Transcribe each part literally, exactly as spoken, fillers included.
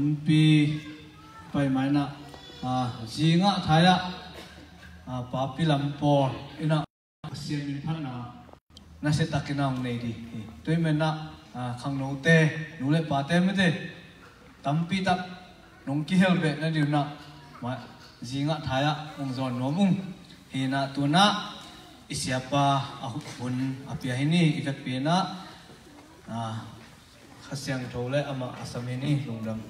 Pi pai mai na, ah, zingah thai ah, ah, papi lam pawl ina siam min phatna na se takin a hong nei di hi. Tui men na, ah, khangnote, nu le pate mete tampi tak nong kihel beh na diu na, ma, zingah thai ah hong zawn nuam ung. Hi na tu na i siapa a hun a pia hi ni i vekpi na, ah, Kha Siangtho le amah a sam hi ni lungdam.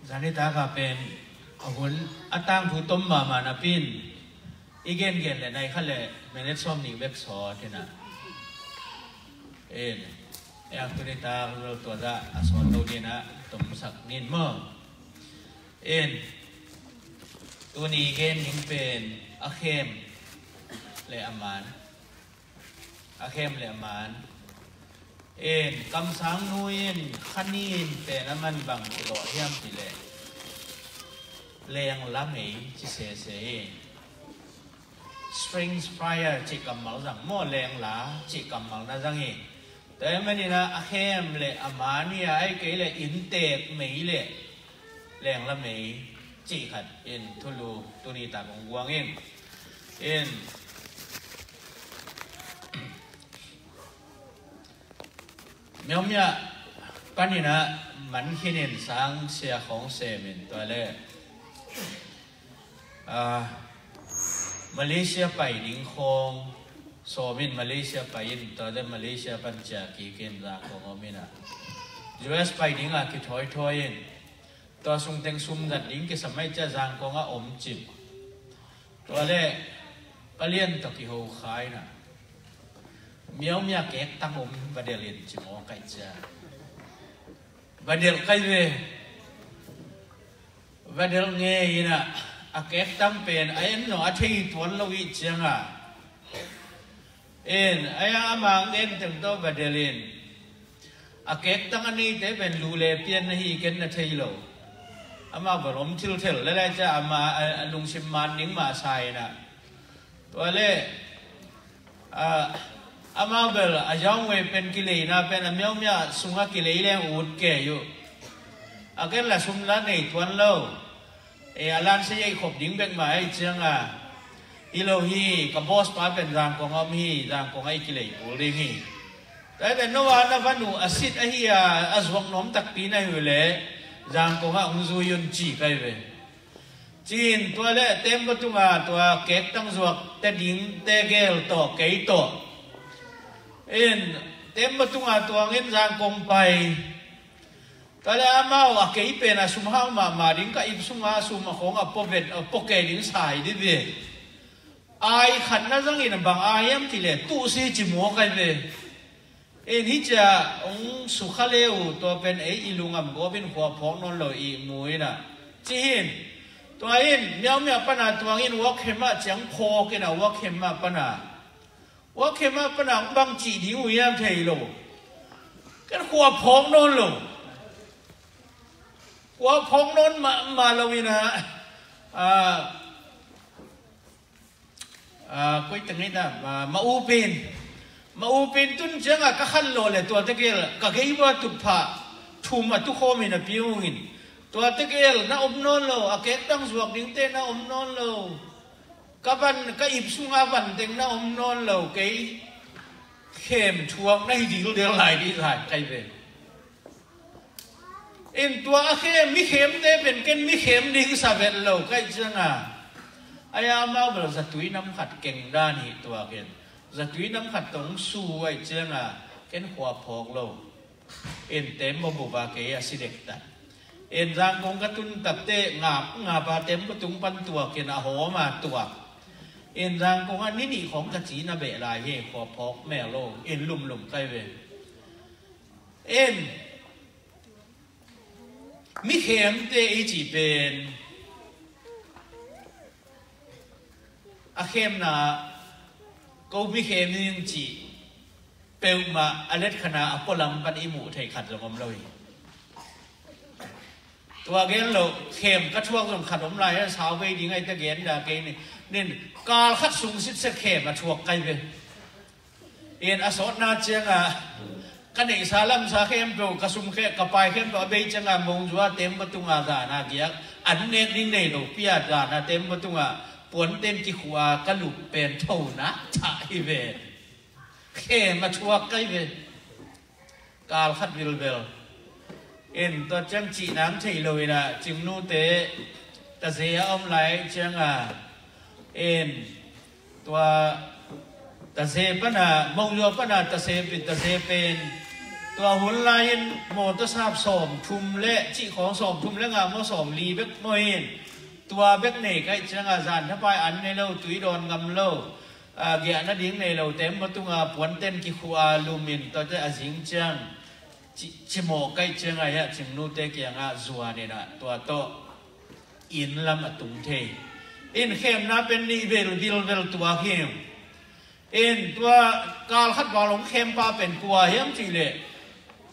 Zanitak a pen a hun a tangthu tom mahmah napi in i gengen le nai khat le minute sawm nih bek sawt hi na. In, e, a tuni tak lo tua zah a sawt lo ni na tomsak nin maw? In, tuni gen ning pen a khem le a man. A khem le a man. In, kamsang nu in kha ni in pen a man bang kilawh hiam ti le lengla mei ci sese in. Strings fire cih kammal zang maw, lengla cih kammal na zang hi. Tua ahih manin a khem le a man hi a, ahih kei le inntek mei le lengla mei cih khat in thulu tuni tak kong guang in. In, Myaungmya panin a man khin in sang sia khawng sem in tua le, ah, Malaysia pai ding khawng sawm in Malaysia pai in tua le Malaysia pan cia kik in Zangkong om in a, U S pai ding a kithawihthawi in tua sung teng sum zat ding kisam ahih ciang Zangkong ah om cip. Tua le palian tawh kiho kha in a, Myaungmya kektang om va delh in ci maw ka hih ciang. Va delh ka hi ve. Va delh ngei in a, a kektang pen a en zong a thei tuan lo ahih ciang a. In, a ya a mang en teng tawh va delh in. A kektang a neite pen lu le pian na hi ken na thei lo. Amah bel om thilthel le lai ciang amah a, a lungsim man ding mah sa in a. Tua le, a, amah bel a Myaungmya pen kileina pen a Myaungmya sungah kilei leng ut kei uh. A ken la sum la nei tuan lo. E, a lan se ei khop ding bek mah ahih ciang a, hi lo hi, ka boss pa pen Zangkong a om hi, Zangkong a i kilei kul ding hi. Tua hi pen no a na van uh a sit ahi a, a zuak nuam takpi na hi uh leh Zangkong ah hong zui un ci ka hi ve. Ci-in tua le tembaw tunga tua kektang zuak te ding te gel tawh kei tawh in tembaw tunga tuangin Zangkong pai. Tua le amau a kei pen a sum hau mahmah ding ka ip sunga sum a khawng a pua vet a pua kei ding sa hi di ve. Ai khat na zangin bang ai hiam ti le tuh si ci maw ka hi ve. In hi cia hong sukha le uh tua pen ei i lungam gawp in khua phawk nawn lo i mu in a. Ci hi in tua in Myaungmya pana tuangin Wakhem ah ciang phawk in a Wakhem ah pana. Wakhem ah pana hong bang cih ding uh hiam thei lo. Ken khua phawk nawn lo. Khua phawk nawn mahmah lo in a, a, a, koi teng hi ta, a, ma u pen. Ma u pen tun ciang a ka khan lo le tua te gel ka gei bua tut pha thum a tu khawm in a pi ung in. Tua te gel na om nawn lo, a kektang zuak ding te na om nawn lo. Ka van, ka ip sunga van teng na om nawn lo, kei khem thuak na hi dildel lai dih lai ka hi ve. In tua a khem, mi khemte pen ken mi khem ding sa vet lo ka hih ciang a. Ai amau bel zatui nam khat keng dan hi tua ken. Zatui nam khat tong su a hih ciang a, ken khua phawk lo. In tembaw bup a kei a si dektak. In Zangkong ka tun takte ngap ngap a tembaw tung pan tuak in a hawm a tuak. In Zangkong a ni nih khawng ka ci na beh lai hi khua phawk mel lo. In lumlum ka hi ve. In mi khemte i cih pen a khemna ko mi khem ning cih peuhmah a letkhan a a pualam pan i muh theih khat zong om lo hi. Tua gen lo khem ka thuak zong khat om lai a sau vei ding a i ta gen da kei ni. Nin kal khat sung sitsia khem a thuak ka hi ve. In a sawtna ciangah ka neihsa lamsa khempeuh, ka sum khe, ka pai khempeuh a bei ciangah mongzua tembaw tungah zana giak, an nek ding nei lo pia zana tembaw tungah puanten kikhua ka lup pen thona thah hi ve. Khem a thuak kai ve. Kal khat vilvel in tua ciang cih nang thei lo inah Cingnute taze a om lai ciangah in tua taze pana, mongzua pana taze pen, taze pen tua hun lai-in mawtaw sap sawm thum le cih khawng, sawm thum le nga maw, sawm li bek maw in tua bek nei kaih ciangah zan thapai an nei lo, tui dawn ngam lo, a, giahna ding nei lo tembaw tungah puanten kikhua lumin tuate a zing ciang ci, cimawh kaih ciangah hiah Cingnute kiangah zuan inah tua tawh inn lam a tung thei. In khemna pen nih vel vilvel tua hi. In tua kal khat val hong khempa pen kua hiam cihleh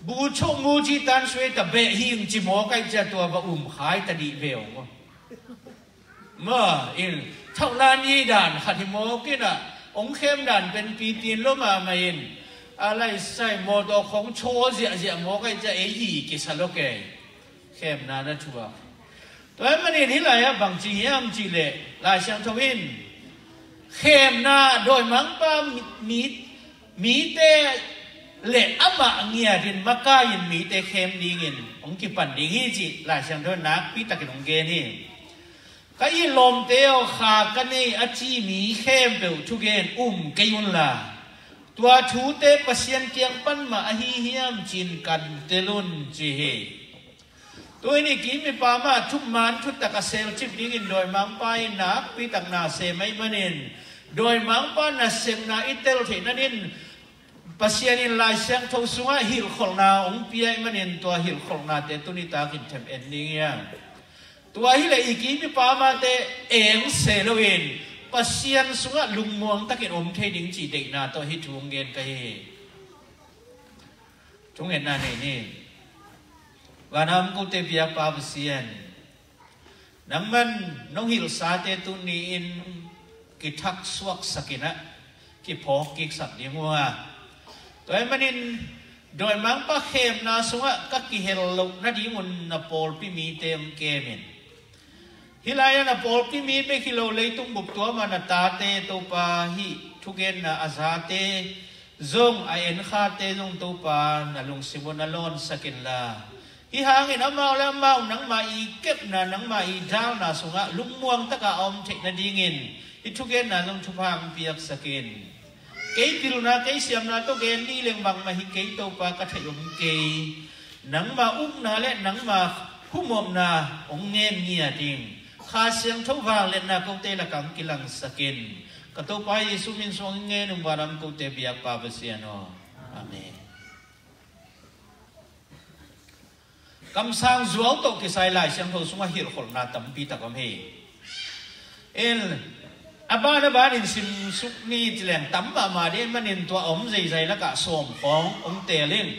bu chok mu ci tan suai ta beh hing cimawh kaih cia tua va um khai ta dih ve hong. Ma in thauhlan i dan khat hi mawk inah hong khem dan pen pitin lo mahmah in a laisai mawtaw khong chaw ziahziah mawk aih cia ei hi kisa lo kei. Khemna na thuak. Tua ahih manin hih lai-ah bangci hiam cihleh Lai Siangtho in khemna dawimangpa mi, mi, mite le amah ngiatin makai-in mite khem dingin hong kipan ding hi cih Lai Siangtho in nakpi takin hong gen hi. Ka it lawmte aw, kha ka nei a ci mi khempeuh thugen um kei unla, tua thute Pasian kiang pan mah ahi hiam ci-in kan tel un ci hi. Tuni i kim i pam ah thuman thutak a selcip dingin dawimangpa in nakpi tak na sem ahih manin dawimangpa nasemna i tel theih nadin Pasian in Lai Siangtho sungah hilhkholhna hong pia ahih manin tua hilhkholhnate tuni takin them en ding hi a. Tua hileh i kim i pam ahte eng se loin Pasian sungah lungmuang takin om thei ding cih deihna tawh hih thu hong gen ka hi hi. Thungetna nei ni. Vanam kote biakpa Pasian, nangman nong hilhsate tuni-in kithaksuaksak inah kiphawk kiksak ding uh a. Tua ahih manin dawimangpa khemna sungah ka kihel loh nadingun na pawlpi mite hong kem in. Hih lai-ah na pawlpi mi bek hi lo, leitung bup tuam ah na tate Topa hih thugenna a zate zong a enkhate zong Topa na lungsim uh na lawnsak inla, hih hangin amau le amau nangmah i kepna, nangmah i dalna sungah lungmuang taka a om theih nadingin hih thugenna zong thupha hong piaksak in. Kei pilna, kei siamna tawh gen dih leng bangmah hi kei Topa, ka theih om kei. Nangmah ukna le nangmah humopna hong ngen ngiat ing. Kha Siangtho vangliatna kote lakah hong kilangsak in. Ka Topa Jesu min suang in ngen ung, vanam kote biakpa Pasian aw. Amen. Kamsang zuau tawh kisai Lai Siangtho sungah hilhkholhna tampi tak om hi. In a ban a banin simsuk ni ci leng tam mahmah ding manin tua om zeizai lakah sawm khawng hong teel in.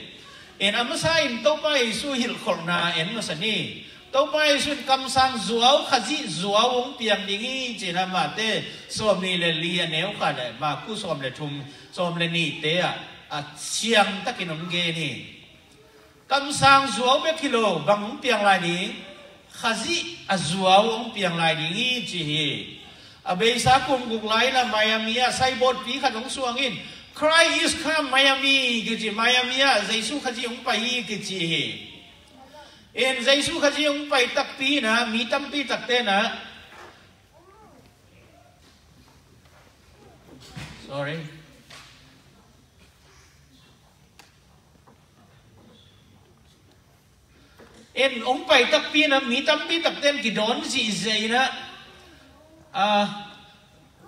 In a masa in Topa Jesu hilhkholhna en masa ni. Topa Jesu in kamsang zuau, Khazih zuau hong piang ding hi ci-in a Mate sawm nih le li a neu khat le Maku sawm le thum, sawm le nihte ah a siang takin hong gen hi. Kamsang zuau bek hi lo, bang hong piang lai ding? Khazih a zuau hong piang lai ding hi ci hi. A beisa kum guk lai-in a Miami ah saibawtpi khat hong suang in, "Christ is come Miami," kici, Miami ah Jesu Khazih hong pai hi kici hi. In Jesu Khazih hong pai takpi in a mi tampi takte in a, sorry. In hong pai takpi in a mi tampi takte in kidawn zihziah in a, ah,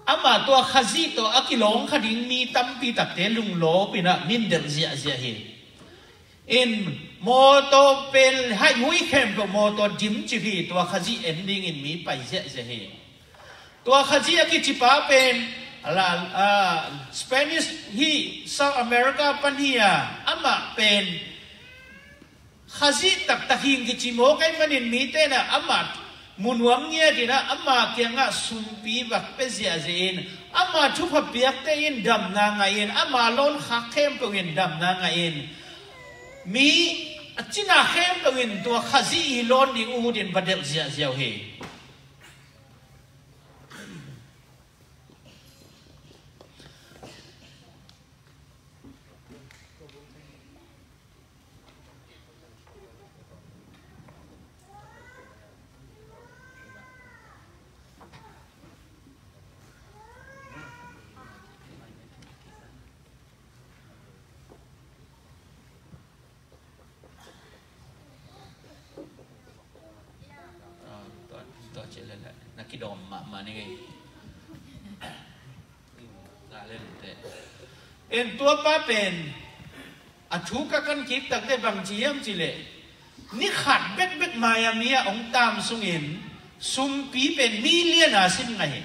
amah tua Khazih tawh a kilawng kha ding mi tampi takte lunglawp in a mindelh ziahziah hi. In mawtaw pen haihmui khempeuh mawtaw dim cip hi, tua Khazih en dingin mi pai ziahziah hi. Tua Khazih a kicipa pen a la, a, Spanish hi, South America pan hi a, amah pen Khazih taktak hi ing kici mawk ahih manin mite in a amah mu nuam ngiat in a ama kiangah sumpi va pia ziahziah in Ama thupha piakte in damna ngah in, ama lawn khak khempeuh in damna ngah in, mi a cina khempeuh in tua Khazih i lawn ding ut in va delh ziahziah uh hi. Ah, tua, tua ci lele na kidawm mahmah ni ngei. Nga le lute. En tua pa pen a thu ka kan kik takte bang ci hiam ci leh, ni khat bekbek Miami ah ong tam sungin sumpi pen million a sin ngah hi.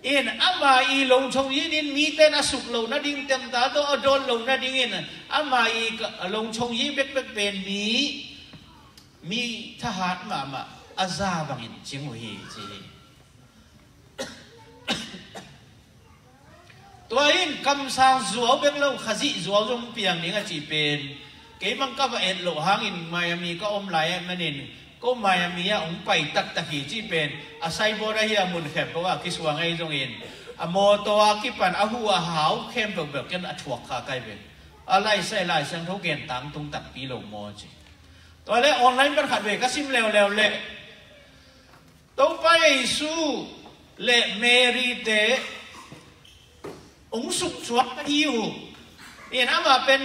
In ama i longchong yin in miten a suk lo nading, temta tawh a dawn lo nadingin ama i ka-, a longchong yi bekbek pen mi, mi thahat mahmah a za bangin cing uh hi ci hi. Tua in kamsang zuau bek lo, Khazih zuau zong piang ding a cih pen keimah ka va et loh hangin Miami ka om lai ahih manin, ko Miami ah hong pai taktak hi cih pen a signboard ahi a mun khempeuh ah kisuang ahi zongin a mawtaw a kipan a hu a hau khempeuh bel ken a thuak kha kai ve. A laisai Lai Siangtho gen tangtung takpi lo maw ci. Tua le online pan khat ve ka sim leuleu leh Topa Jesu le Mary te hong suksuak ka hi uh. In amah pen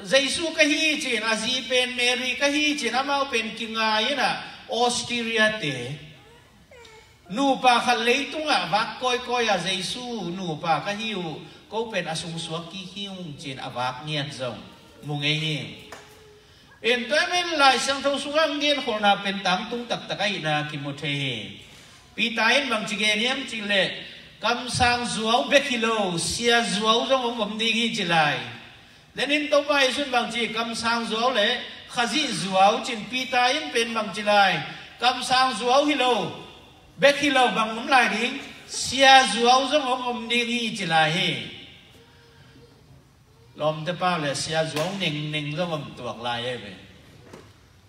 Jesu ka hi ci-in, a zi pen Mary ka hi ci-in, amau pen kingai in a Australia te nupa khat leitungah vak kawikawi a Jesu nupa ka hi uh, ko pen a sungsuak kik hi ung ci-in a vak ngiat zong mu ngei hi. In tua ahih manin Lai Siangtho sungah hong genkholhna pen tangtung taktak ahihna kimu thei hi. Peter in bangci gen hiam cih leh, kamsang zuau bek hi lo, sia zuau zong hong om ding hi ci lai. Tua in Topa Jesu in bangci, kamsang zuau le Khazih zuau ci-in, Peter in pen bangci lai, kamsang zuau hi lo, bek hi lo, bang om lai ding, sia zuau zong hong om ding hi ci lai hi. Lawmte pau le sia zuau nengneng zong om tuak lai e ve.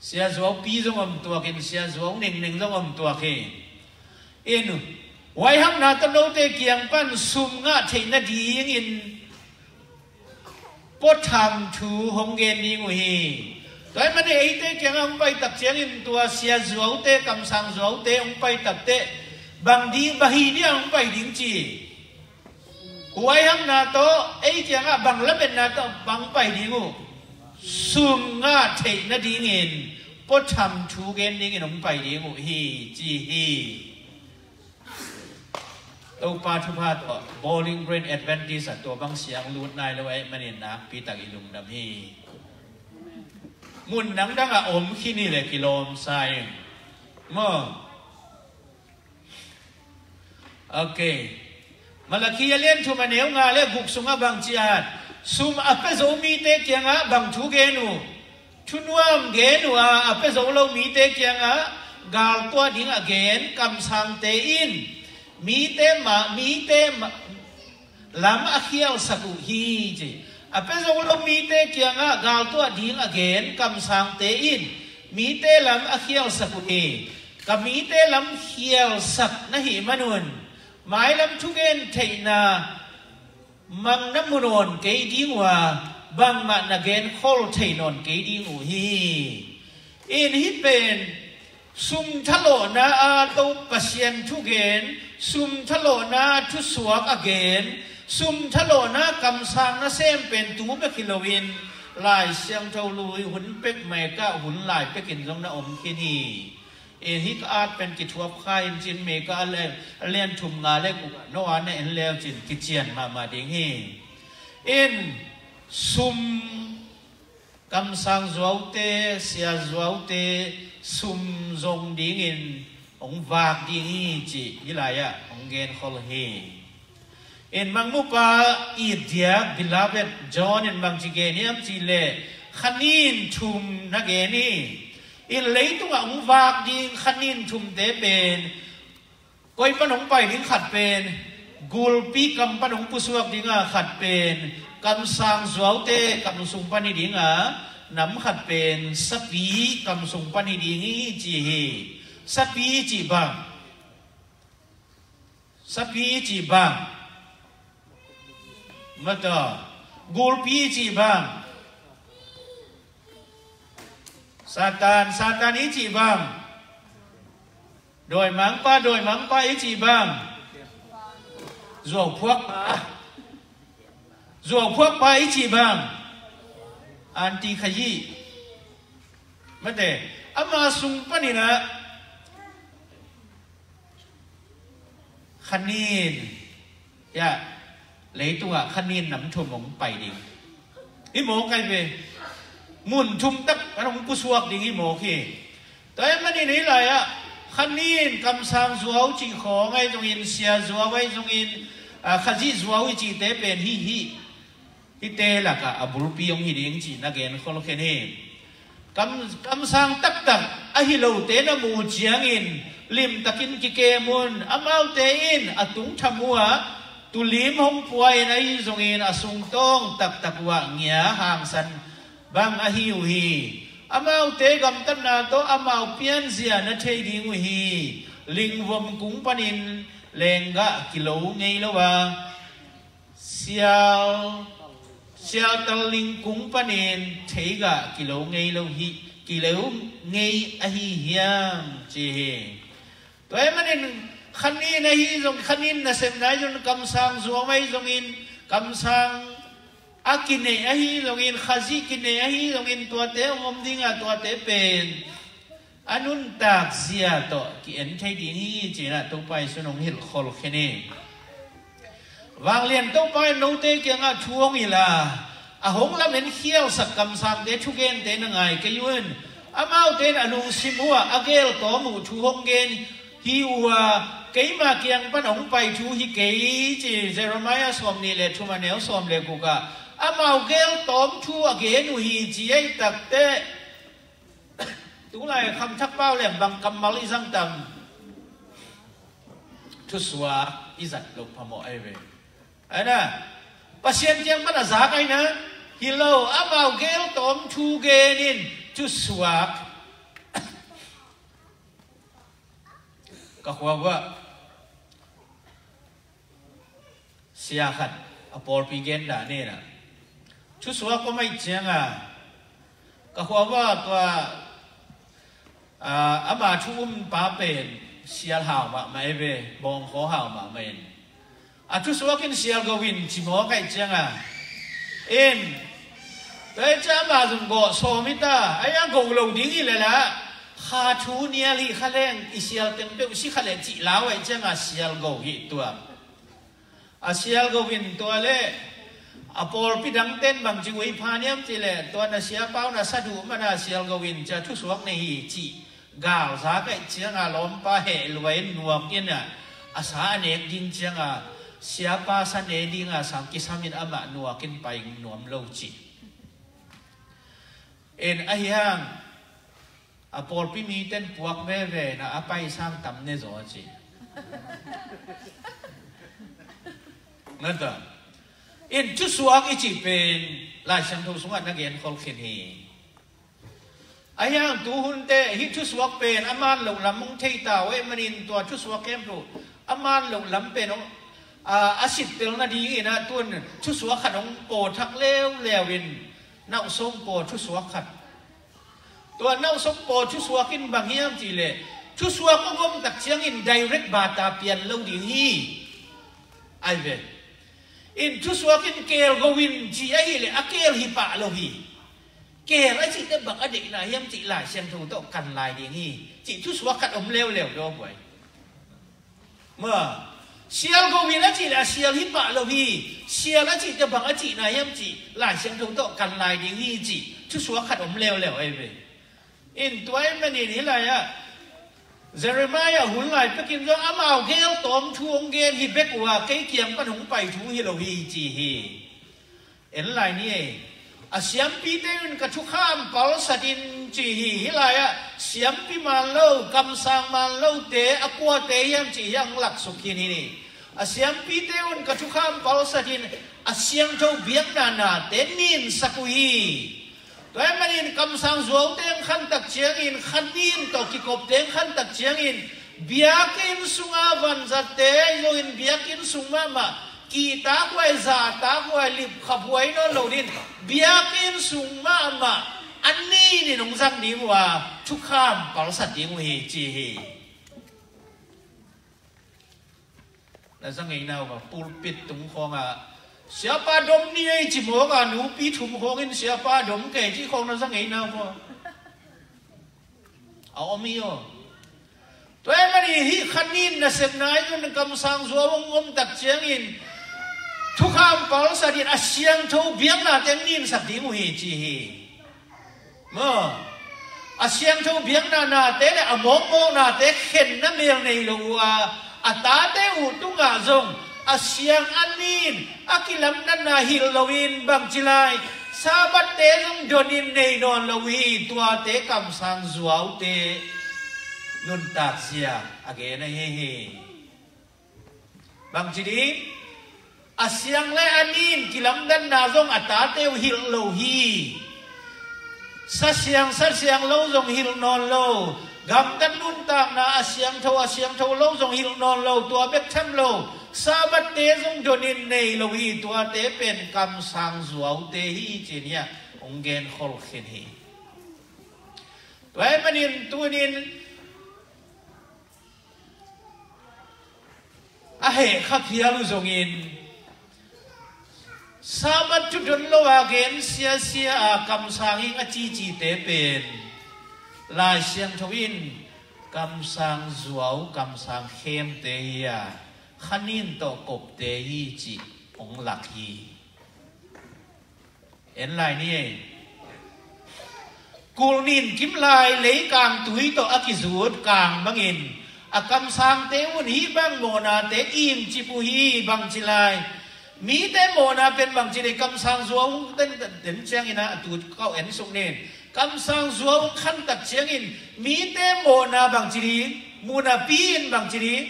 Sia zuau pi zong om tuak in, sia zuau nengneng zong om tuak hi. In, huaihangna tawh note kiang pan sum ngah theih nadingin puatham thu hong gen ding uh hi. Tua ahih manin eite kiangah hong pai tak ciangin tua sia zuaute, kamsang zuaute hong pai takteh bang ding, bang hi ding a hong pai ding ci. Huaihangna tawh, ei kiangah bang lametna tawh bang pai ding uh? Sum ngah theih nadingin puatham thu gen dingin hong pai ding uh hi, ci hi. Topa thupha tawh Bowling Green Adventist ah tua bang siang lut nai lo ahih manin nakpi tak i lungdam hi. Mun dangdang ah om khin hi le kilawm sa ing maw. Ok. Malakhi a lian thum a neu nga le guk sungah bang ci a, sum a pia zo mite kiangah bang thu gen uh? Thunuam gen uh a, a pia zo lo mite kiangah gal tuah ding a gen kamsangte in mite mah, mite mah lam a khialsak uh hi ci. A pia zo lo mite kiangah gal tuah ding a gen kamsangte in mite lam a khialsak uh hi. Ka mite lam khialsak na hih manun mailam thugen theihna mang na mu nawn kei ding uh a, bangmah na genkhol thei nawn kei ding uh hi. In hih pen sum thalawhna a to Pasian thugen, sum thalawhna thusuak a gen, sum thalawhna kamsang nasem pen tu bek hi loin Lai Siangtho lui hun pek, Mecca hun lai pekin zong na om khin hi. In hih ka at pen kithuap kha in cin, Mecca a lian, a lian thum nga le guk ah Noah na en leu cin kician mahmah ding hi. In sum kamsang zuaute, sia zuaute sum zong dingin hong vak ding hi cih hih lai-ah hong genkhol hi. In Mangmupa it diak, Beloved John in bangci gen hiam cih leh khanin thum na gen hi. In leitungah hong vak ding khanin thumte pen Koi pan hong pai ding? Khat pen gulpi kam pan hong pusuak dinga, khat pen kamsang zuaute kam sung pan hi dinga, nam khat pen sapi kam sung pan hi ding hi ci hi. Sapi cih bang, sapi cih bang, mata, gulpi cih bang, Satan, Satan i cih bang, dawimangpa, dawimangpa i cih bang, zuauphuakpa, zuauphuakpa i cih bang, anti khayi. Mate, ama sung paninah khanin, ya, leitungah khanin nam thum hong pai ding. Hi mawk ai ve. Mun thum tak an hong pusuak ding hi mawk hi. Tua ahih manin hih lai-ah khanin kamsang zuau cih khawng ahi zongin, sia zuau ahi zongin, a, Khazih zuau i cihte pen hih, hih, hihte lakah a bulpi hong hi ding cih na gen khol khen hi. Kam, kamsang taktak ahi lote na muh ciangin limtakin kikem un. Amaute in a tungtham uhah tulim hong pua in ahi zongin a sungtawng taktak uhah ngia hangsan bang ahi uh hi. Amaute gamtatna tawh amau pianzia na thei ding uh hi. Lingvom kung panin lenggah kilo ngei lo a, sial, sialtal ling kung panin theigah kilo ngei lo hi, kilo ngei ahi hiam ci hi. Tua ahih manin khanin ahi zong, khanin nasepna ahi zong, kamsang zuau ahi zongin, kamsang a kineih ahi zongin, Khazih kineih ahi zongin, tuate hong om dingah tuate pen a nuntak zia tawh ki-en thei ding hi cinah Topa Jesuh in hong hilh khol khen hi. Vanglian Topa in note kiangah thu hong hilh a, a hong lamen khialsak kamsangte thugente na ngai kei un. Amaute in a lungsim uhah a geltawm uh thu hong gen hi uh a, keima kiang pan hong pai thu hi kei ci. Jeremiah sawm nih le thum a neu sawm le gukah amau geltawm thu a gen uh hi ci. Ei takteh tulai khamthak pau leng bang kammal i zang tam? Thusuak i zat loh phamawh ahi ve. Aina, Pasian kiang pan a zak aina, hi lo, amau geltawm thu genin thusuak. Ka khua uah sia khat a pawlpi gen dah nena thusuak pamai cianga ka khua uah tua, a, ama thu um pa pen sial hau mahmah e ve, bawngkhaw hau mahmah in. A thusuak in sial go in ci mawk aih cianga in, tua hi ciah ama zong gawh sawm hi ta, aia gawh lo ding hi leh lah kha thu nial hi kha leng i sial teng peuh si kha leh cih lau aih cianga sial go hi tua. A sial go in tua leh a pawlpi dangten bangci ui pha niam cih leh tua na siapa uh na sa duh mana sial go in cia thusuak nei hi cih galzak aih cianga lawmpa heh luai in nuak in a, a sa a nek ding cianga siapa sa ne dinga sang kisam in amah nuak in pai nuam lo ci. In ahi hang a pawlpi miten puak veve na a paisang tam ne zaw ci. Nata in thusuak i cih pen Lai Siangtho sungah na gen khol khin hi. Ahi hang tuhunte hih thusuak pen a man loh lam hong thei ta uh ahih manin tua thusuak kemtu a man loh lam pen hong, a, a sittel nadingin ah tun thusuak khat hong pawthak leuleu in nauhsawm paw thusuak khat. Tua nauhsawm paw thusuak in bang hiam cihleh thusuak hong om tak ciangin direct bata pian lo ding hi. Ai ve. In thusuak in keel go in ci ahileh a keel hi pah lo hi. Keel a cihte bang a deihna hiam cih Lai Siangtho tawh kan lai ding hi. Cih thusuak khat om leuleu daw buai. Ma sial go in a cihleh a sial hi pah lo hi. Sial a cihte bang a cihna hiam cih Lai Siangtho tawh kan lai ding hi cih thusuak khat om leuleu ai ve. In tua ahih manin hih lai-ah Jeremiah hun lai pekin zong amau geel tawm thu hong gen hi bek uh a, kei kiang pan hong pai thu hi lo hi ci hi. En lai ni ei. A siampite un ka thukham palsat in ci hi. Hih lai-ah siampi man lo, kamsang man lote a kuate hiam cih hiah hong laksuk khin hi ni. A siampite un ka thukham palsat in a siangtho biakna nate ninsak uh hi. Tua ahih manin kamsang zuaute hong khantak ciangin kha nin tawh kikopte hong khantak ciangin biakinn sunga vanzatte ahi zongin biakinn sung mahmah kihtakhuai, zahtakhuai, lipkhaphuai nawn lo ding, biakinn sung mahmah a nin in hong zang ding uh a, thukham palsat ding uh hi ci hi. Na za ngei nau maw, pulpit tung khawngah siapa dom ni ei ci mawk a, nupi thum khawngin siapa dom kei ci khawng na za ngei nau maw? A om hi aw. Tua ahih manin hih kha nin nasepna in kamsang zuau hong om tak ciangin thukham palsat in a siangtho biakna teng ninsak ding uh hi ci hi. Maw, a siangtho biakna nate le a mawkmawknate khenna mel nei lo uh a, a tate uh tungah zong a siang a nin a kilamdanna hilh loin bangci lai, Sabbath-te zong donin nei nawn lo uh hi. Tuate kamsang zuaute nuntakzia a gen ahi hi. Bangci ding? A siang le a nin kilamdanna zong a tate uh hilh lo hi. Sa siang, sa siang lo zong hilh nawn lo. Gamtat nuntakna a siangtho, a siangtho lo zong hilh nawn lo. Tua bek tham lo, Sabbath-te zong donin nei lo hi. Tuate pen kamsang zuaute hi ci-in hiah hong genkhol khin hi. Tua ahih manin tunin a heh kha phial uh zongin Sabbath thu don lo a gen siasia a kamsang ing a cicite pen Lai Siangtho in kamsang zuau, kamsang khemte hi a, kha nin tawh kopte hi cih hong lak hi. En lai ni ei. Kul nin kim lai leikang tui tawh a kizut kang bangin a kamsangte un hih bang mawhnate imcip uh hi. Bangci lai, mite mawhna pen bangci dei, kamsang zuau hong ten, ten ciangin a tu kau en suk nin, kamsang zuau hong khantak ciangin mite mawhna bangci ding, muhnapi in bangci ding,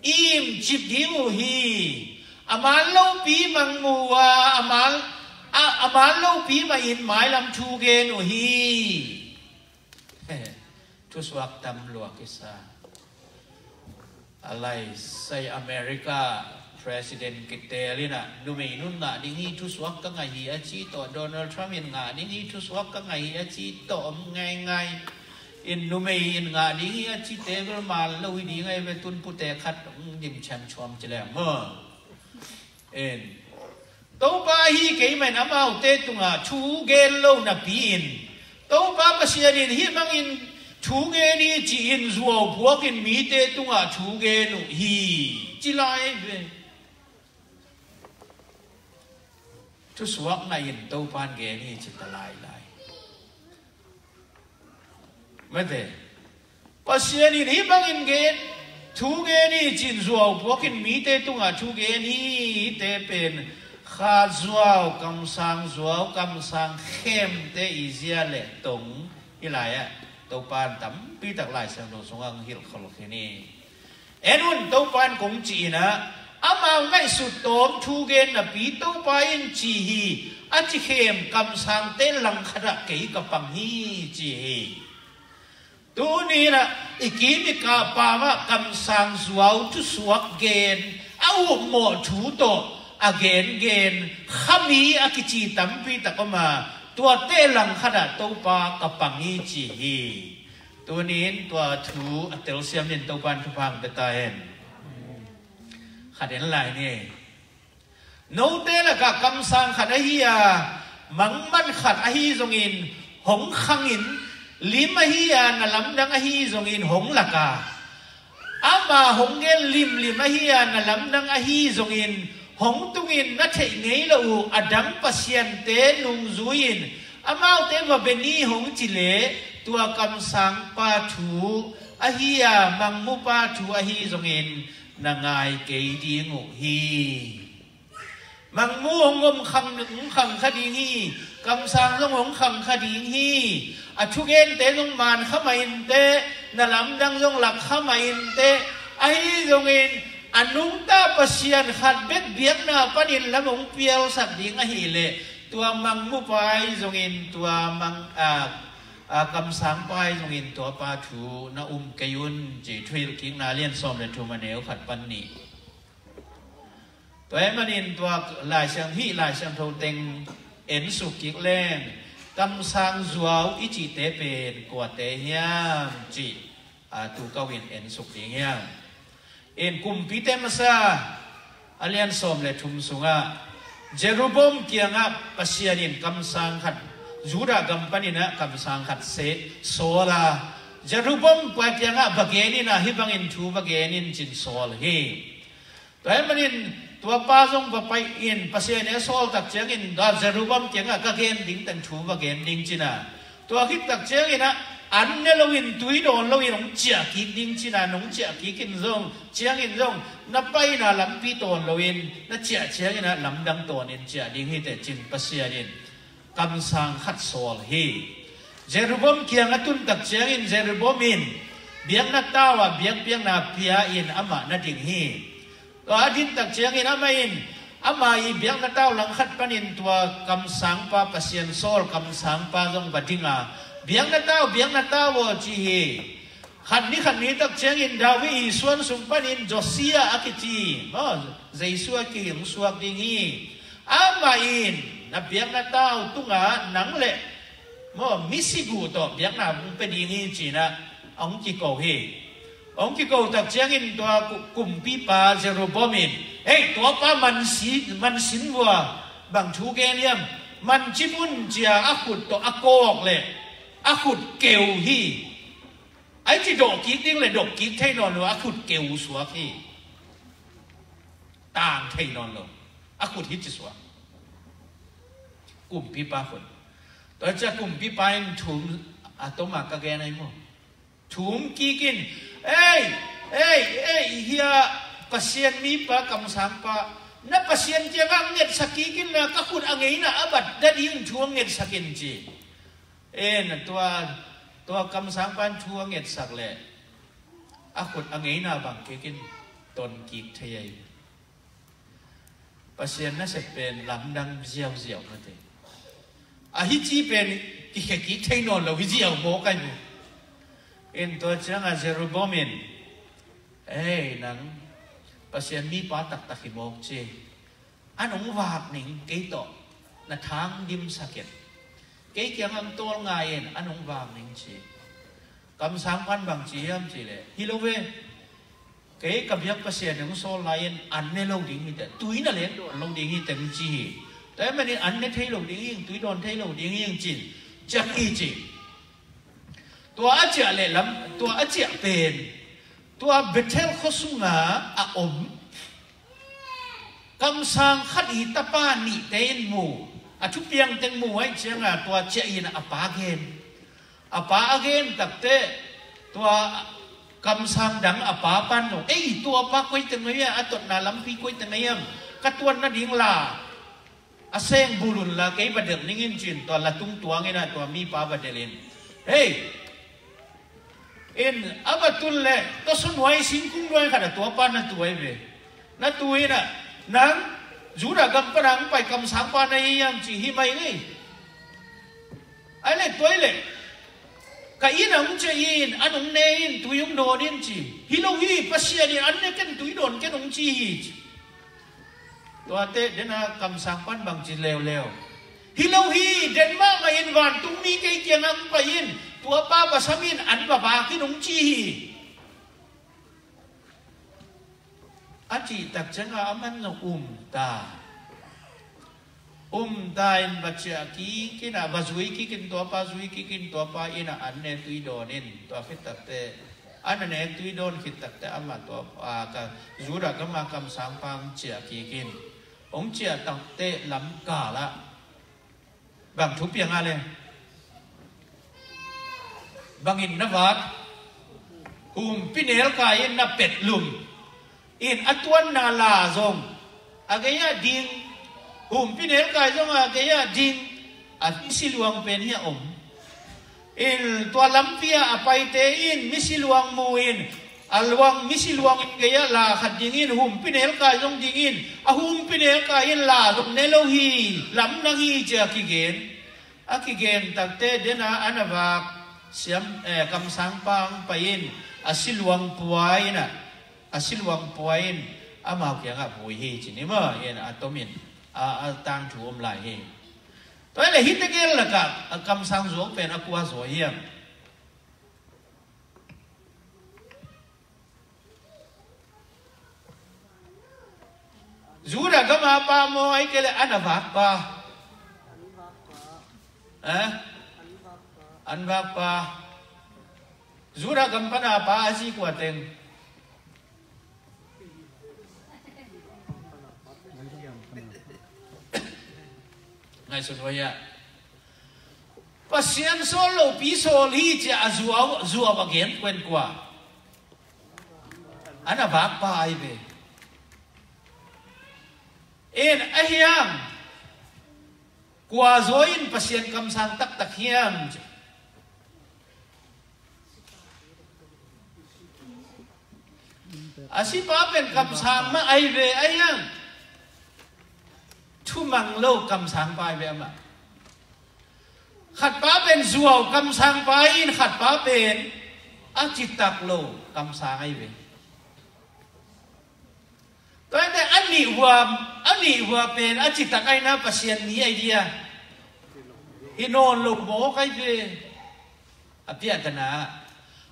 imcip ding uh hi. A man lopi mah mu a, a man, a, a man lopi mah in mailam thu gen uh hi. Thusuak tam lua kisa. A lai sai America President kitel in a, numei nun ngah ding hi, thusuak ka ngah hi a ci tawh, Donald Trump in ngah ding hi, thusuak ka ngah hi a ci tawh om ngaingai. In numei in ngah ding hi a cite bel man lo hi ding ahi ve, tun pute khat hong dim ciamciam ci leng maw. In Topa hi kei mah in amaute tungah thu gen lo napi in Topa Pasian in hih bangin thu gen hi ci-in zuau phuakin mite tungah thu gen uh hi ci lai ve. Thusuak ngah in Topan gen hi ci ta lailai. Mate, Pasian in hih bangin gen, thu gen hi ci-in zuau phuakin mite tungah thu gen hi. Hihte pen kha zuau, kamsang zuau, kamsang khemte i zia le tong hi lai-ah Topan tampi tak Lai Siangtho sungah hong hilh khol khin hi. En un, Topa in kong cih in ah, amau ngaihsut tawm thu gen napi Topa in ci hi, a ci khem kamsangte langkhat ah kei ka pang hi ci hi. Tuni in ah i kim i kah pam ah kamsang zuau thusuak gen, a upmawh thu tawh a gengen khami a kici tampi tak om a, tuate langkhat ah Topa ka pang hi ci hi. Tuni in tua thu a telsiam in Topa in thupha hong pia ta hen. Khat en lai ni. Note lakah kamsang khat ahi a, mangman khat ahi zongin hong khangin, lim ahi a, na lamdang ahi zongin hong lak a, ama hong gen limlim ahi a, na lamdang ahi zongin hong tungin na theih ngei lo uh a dang pasiante nungzui-in amaute va bia ni hong ci leh, tua kamsangpa thu ahi a, mangmupa thu ahi zongin na ngai kei ding uh hi. Mangmu hong om khang, hong khang kha ding hi. Kamsang zong hong khang kha ding hi. A thugente zong man kha mah inteh, na lamdang zong lak kha mah inteh. Ahi zongin a nungta Pasian khat bek biakna panin lam hong pialsak ding ahileh, tua mangmupa ahi zongin tua mang, a, a, kamsangpa ahi zongin tuapa thu na um kei un, ci Thuhilhkikna lian sawm le thum a neu khat pan nih. Tua ahih manin tua Lai Siang, hih Lai Siangtho teng ensuk kik leng, kamsang zuau i cihte pen kuate hiam cih, a, tu ko in ensuk ding hiam? In Kumpite masa a lian sawm le thum sungah Jeroboam kiangah Pasian in kamsang khat, Judah gam paninah kamsang khat se sawl a, Jeroboam pa kiangah va gen inah hih bangin thu va gen in cin sawl hi. Tua ahih manin tuapa zong va pai in, Pasian in a sawl tak ciangin tua Jeroboam kiangah ka gen ding teng thu va gen ding cina. Tua khit tak ciangin ah an ne loin, tui dawn loin hong ciah kik ding cina, nong ciah kik in zong, ciangin zong na paina lampi tawn loin na ciah ciangin ah lamdang tawnin ciah ding hi teh cin Pasian in kamsang khat sawl hi. Jeroboam kiang a tun tak ciangin Jeroboam in biakna tau a biakpiakna pia in amah na ding hi. Tua a din tak ciangin amah in ama i biakna tau langkhat panin tua kamsangpa, Pasian sawl kamsangpa zong va ding a, biakna tau, biakna tau aw ci hi. Khat ni khat ni tak ciangin David i suan sung panin Josiah a kici, maw, Jesu a kihing suak ding hi. Amah in na biakna tau tungah nang le, maw, misi guh tawh biakna hong pia ding hi cinah a hong kiko hi. A hong kiko tak ciangin tua ku-, kumpipa Jeroboam in, ei, tuapa mansi-, mansin vua, bang thu gen hiam? Mancip un cia a khut tawh a kawk le a khut keu hi. Ai ci dawh kik ding le dawh kik thei nawn lo, a khut keu suak hi. Tang thei nawn lo, a khut hi ci suak. Kumpipa khut. Tua cia kumpipa in thum a toma ka gen ai maw? Thum kik in, ei, ei, ei, hia Pasian mipa kamsangpa, na Pasian kiangah ngetsak kik in na, ka khut a ngeina a bat dadi in thu a ngetsak in ci. En, tua, tua kamsangpan thu a ngetsak leh a khut a ngeina bang kik in ton kik thei ahi. Pasian nasep pen lamdang ziauziau mate. A hi ci pen kikhia kik thei nawn lo hi ziau mawk ahi mu. En, tua ciangah Jeroboam in, ei, nang Pasian mipa taktak hi mawk ci. An hong vak ning kei tawh na thang dimsak in. Kei kiangah tawl ngai in an hong vak ning ci. Kamsangpan bang ci hiam ci leh, hi lo ve. Kei ka biak Pasian hong sawl lai in an ne lo ding hi teh, tui na leng dawn lo ding hi teng ci hi. Tua ahih manin an ne thei lo ding hi, tui dawn thei lo ding hi cin ciak hi ci. Tua a ciah leh lam, tua a ciah pen, tua Bethel khua sungah a om kamsang khat i tapa nihte in mu, a thupiang teng mu ahih ciangah tua ciah in a pa gen. A pa a gen takteh tua kamsang dang a pa pan zong, ei, tua pa koi teng ahi a, a totna lampi koi teng ahi hiam? Ka tuan nading la a seng bul un la kei va delh ning in cin tua la tung tuang in a tua mipa va delh in. Hei, in a va tun leh tua sunuai singkung nuai khat a tua pa na tu ahi ve. Na tu in a, nang Judah gam pana hong pai kamsangpa na hi hiam ci hi mai ngei. Ai leh tua hi leh ka inn ah hong ciah in, an hong ne in, tui hong dawn in ci. Hi lo hi, Pasian in an ne ken, tui dawn ken hong ci hi ci. Tuate den a kamsang pan bang ci leuleu. Hi lo hi, den mahmah in vantungmi kei kiangah hong pai in, tua pa va sam in, an va vak in hong ci hi. A cih tak ciangah aman zong um ta. Um ta in va ciah kik in a, va zui kik in tua pa, zui kik in tua pa inn ah an ne tui dawn in, tua khit takteh, an ne tui dawn khit takteh amah tua, a, ka Judah gam a kamsangpa hong ciah kik in. Hong ciah takteh lam kal ah bang thu piang a le? Bangin na vak? Humpi nelkai in na pet lum. In a tuanna la zong a gei ah ding, Humpinelkai zong a gei-ah ding, a misi luang pen hi a om. In tua lampi-ah a paite in misi luang mu-in, a luang misi luang in gei-ah la khat dingin, humpinelkai zong dingin, a humpinelkai in la zong ne lo hi, lamdang hi ci-a kigen. A kigen takte dena an a vak siam, eh, kamsangpa hong pai-in, a siluang pua in a, a siluang pua in amau kiangah vui hi ci ni maw, in a tomin a, a tangthu om lai hi. Tua hi le hih tegel lakah a kamsang zuau pen a kua zaw hiam? Judah gam a pa maw, ahih kei leh an a vak pa? Eh? An vak pa. Judah gam pan a pa a zi kua teng? Ngaihsun huai ah. Pasian sawl lopi sawl hi ci-a zuau, zuau a gen kua in kua? An a vak pa ahi ve. In a hiang, kua zaw in Pasian kamsang taktak hiam ci? A sipa pen kamsang mah ahi ve, a hiang. Thumang lo kamsangpa ahi ve amah. Khatpa pen zuau kamsangpa in, khatpa pen a citak lo kamsang ahi ve. Tua hi te a nih hua, a nih hua pen a citak ahi na, Pasian ni ahi dia. Hi nawn lo mawk ahi ve. A piahtana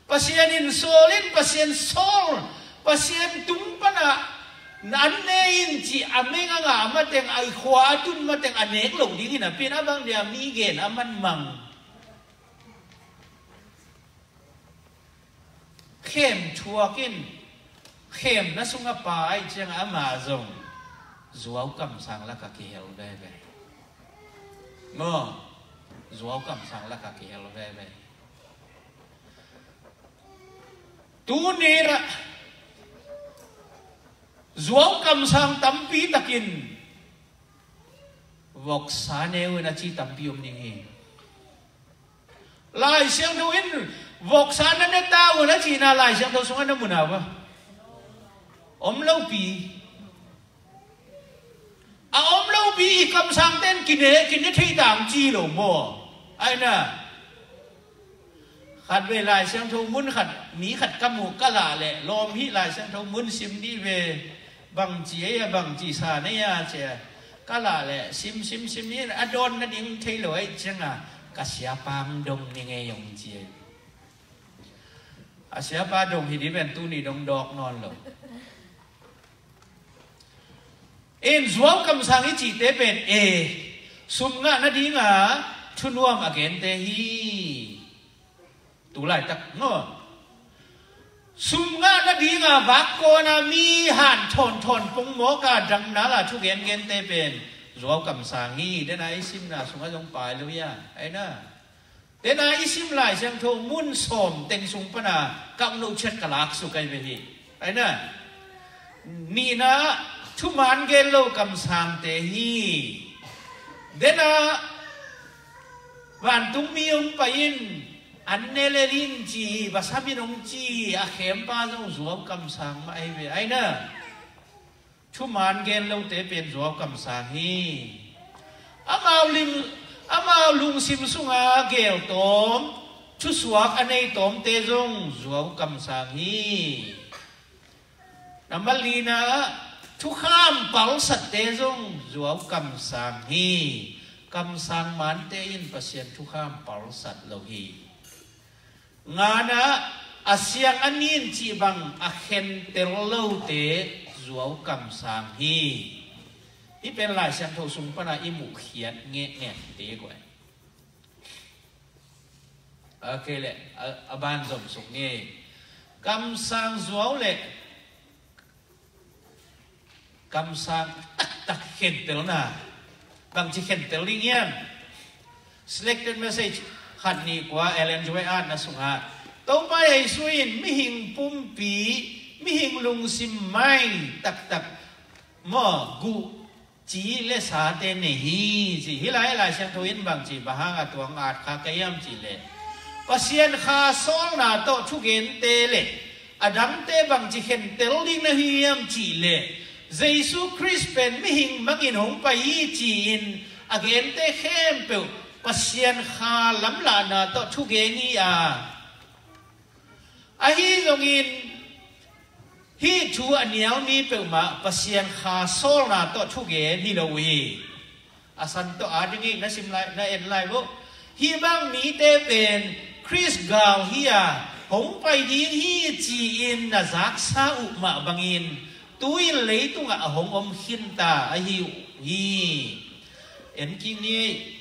Pasian in sawl in, Pasian sawl, Pasian tung pana an ne in ci a meng a ngah mateng, a i khua a tun mateng a nek lo dingin a pin a bang dia mi gen a manmang. Khem thuak in, khemna sung a pa ahi ciang ama zong zuau kamsang laka kihel veve. Maw, zuau kamsang laka kihel veve. Tuni-in ah zuau kamsang tampi takin voksa ne uh in a ci tampi om ding hi. Lai Siangtho in voksa na ne ta uh in a cihna Lai Siangtho sungah na mu na uh a? Om lopi. A om lopi i kamsangte in kine, kine thei tang ci lo maw? Aina. Khatvei Lai Siangtho mun khat, mi khat ka muh ka lah leh, lawm hih Lai Siangtho mun sim dih ve, bangci ei a, bangci sa nei a ci a, ka lah leh sim, sim, sim in a dawn nading thei lo ahi cianga, ka siapa dong ni ngei ong ci ei. A siapa dong hi dih ven, tuni dong dawk nawn lo. In zuau kamsang i cihte pen e, sum ngah nadinga thunuam a gente hi. Tu laitak maw? Sum ngah nadinga vakkawna mi han thawnthawn pongmawka damnala thugen gente pen zuau kamsang hi. Dena i simna sungah zong pai lo ia, aina. Tena i sim Lai Siangtho mun sawm teng sung pana ka ong lo chet ka lak suk ahi ve hi. Aina, nihna thuman gen lo kamsangte hi. Tena vantungmi ong pai in an ne lel in ci, vasam in ong ci, a khempa zong zuau kamsang mah ahi ve. Aina. Thuman gen lote pen zuau kamsang hi. Amau lim, amau lungsim sunga gel tawm, thusuak a nei tawmte zong zuau kamsang hi. Nambat lina, thukham palsatte zong zuau kamsang hi. Kamsang mante in Pasian thukham palsat lo hi. Ngana, a siang a nin cih bang a khentel lote zuau kamsang hi. Hih pen Lai Siangtho sung pana i muhkhiat ngekngekte guai. A kei leh a, a ban zom suk ni. Kamsang zuau leh kamsang taktak khentelna. Bangci khentel ding hiam? Selected message khat nih kua Ellen G. White na sungah, Topa Jesu in mihing pumpi, mihing lungsim mai taktak maw, guh ci le sate nei hi ci. Hih lai Lai Siangtho in bang ci, bang hang a tuang at kha ka hiam cih leh, Pasian Kha sawlna tawh thugente le a dangte bang ci khentel ding na hi hiam cih leh, Jesu Khrist pen mihing bangin hong pai hi ci-in a gente khempeuh Pasian Kha lamlahna tawh thugen hi a, ahi zongin hih thu a nial mi peuhmah Pasian Kha sawlna tawh thugen hi lo uh hi. A san tawh a dingin na sim lai, na en lai uh. Hih bang mite pen Khrist gal hi a, hong pai ding hi ci-in na zaksa uh mah bangin tu-in leitungah a hong om khinta ahi uh hi. En kik ni.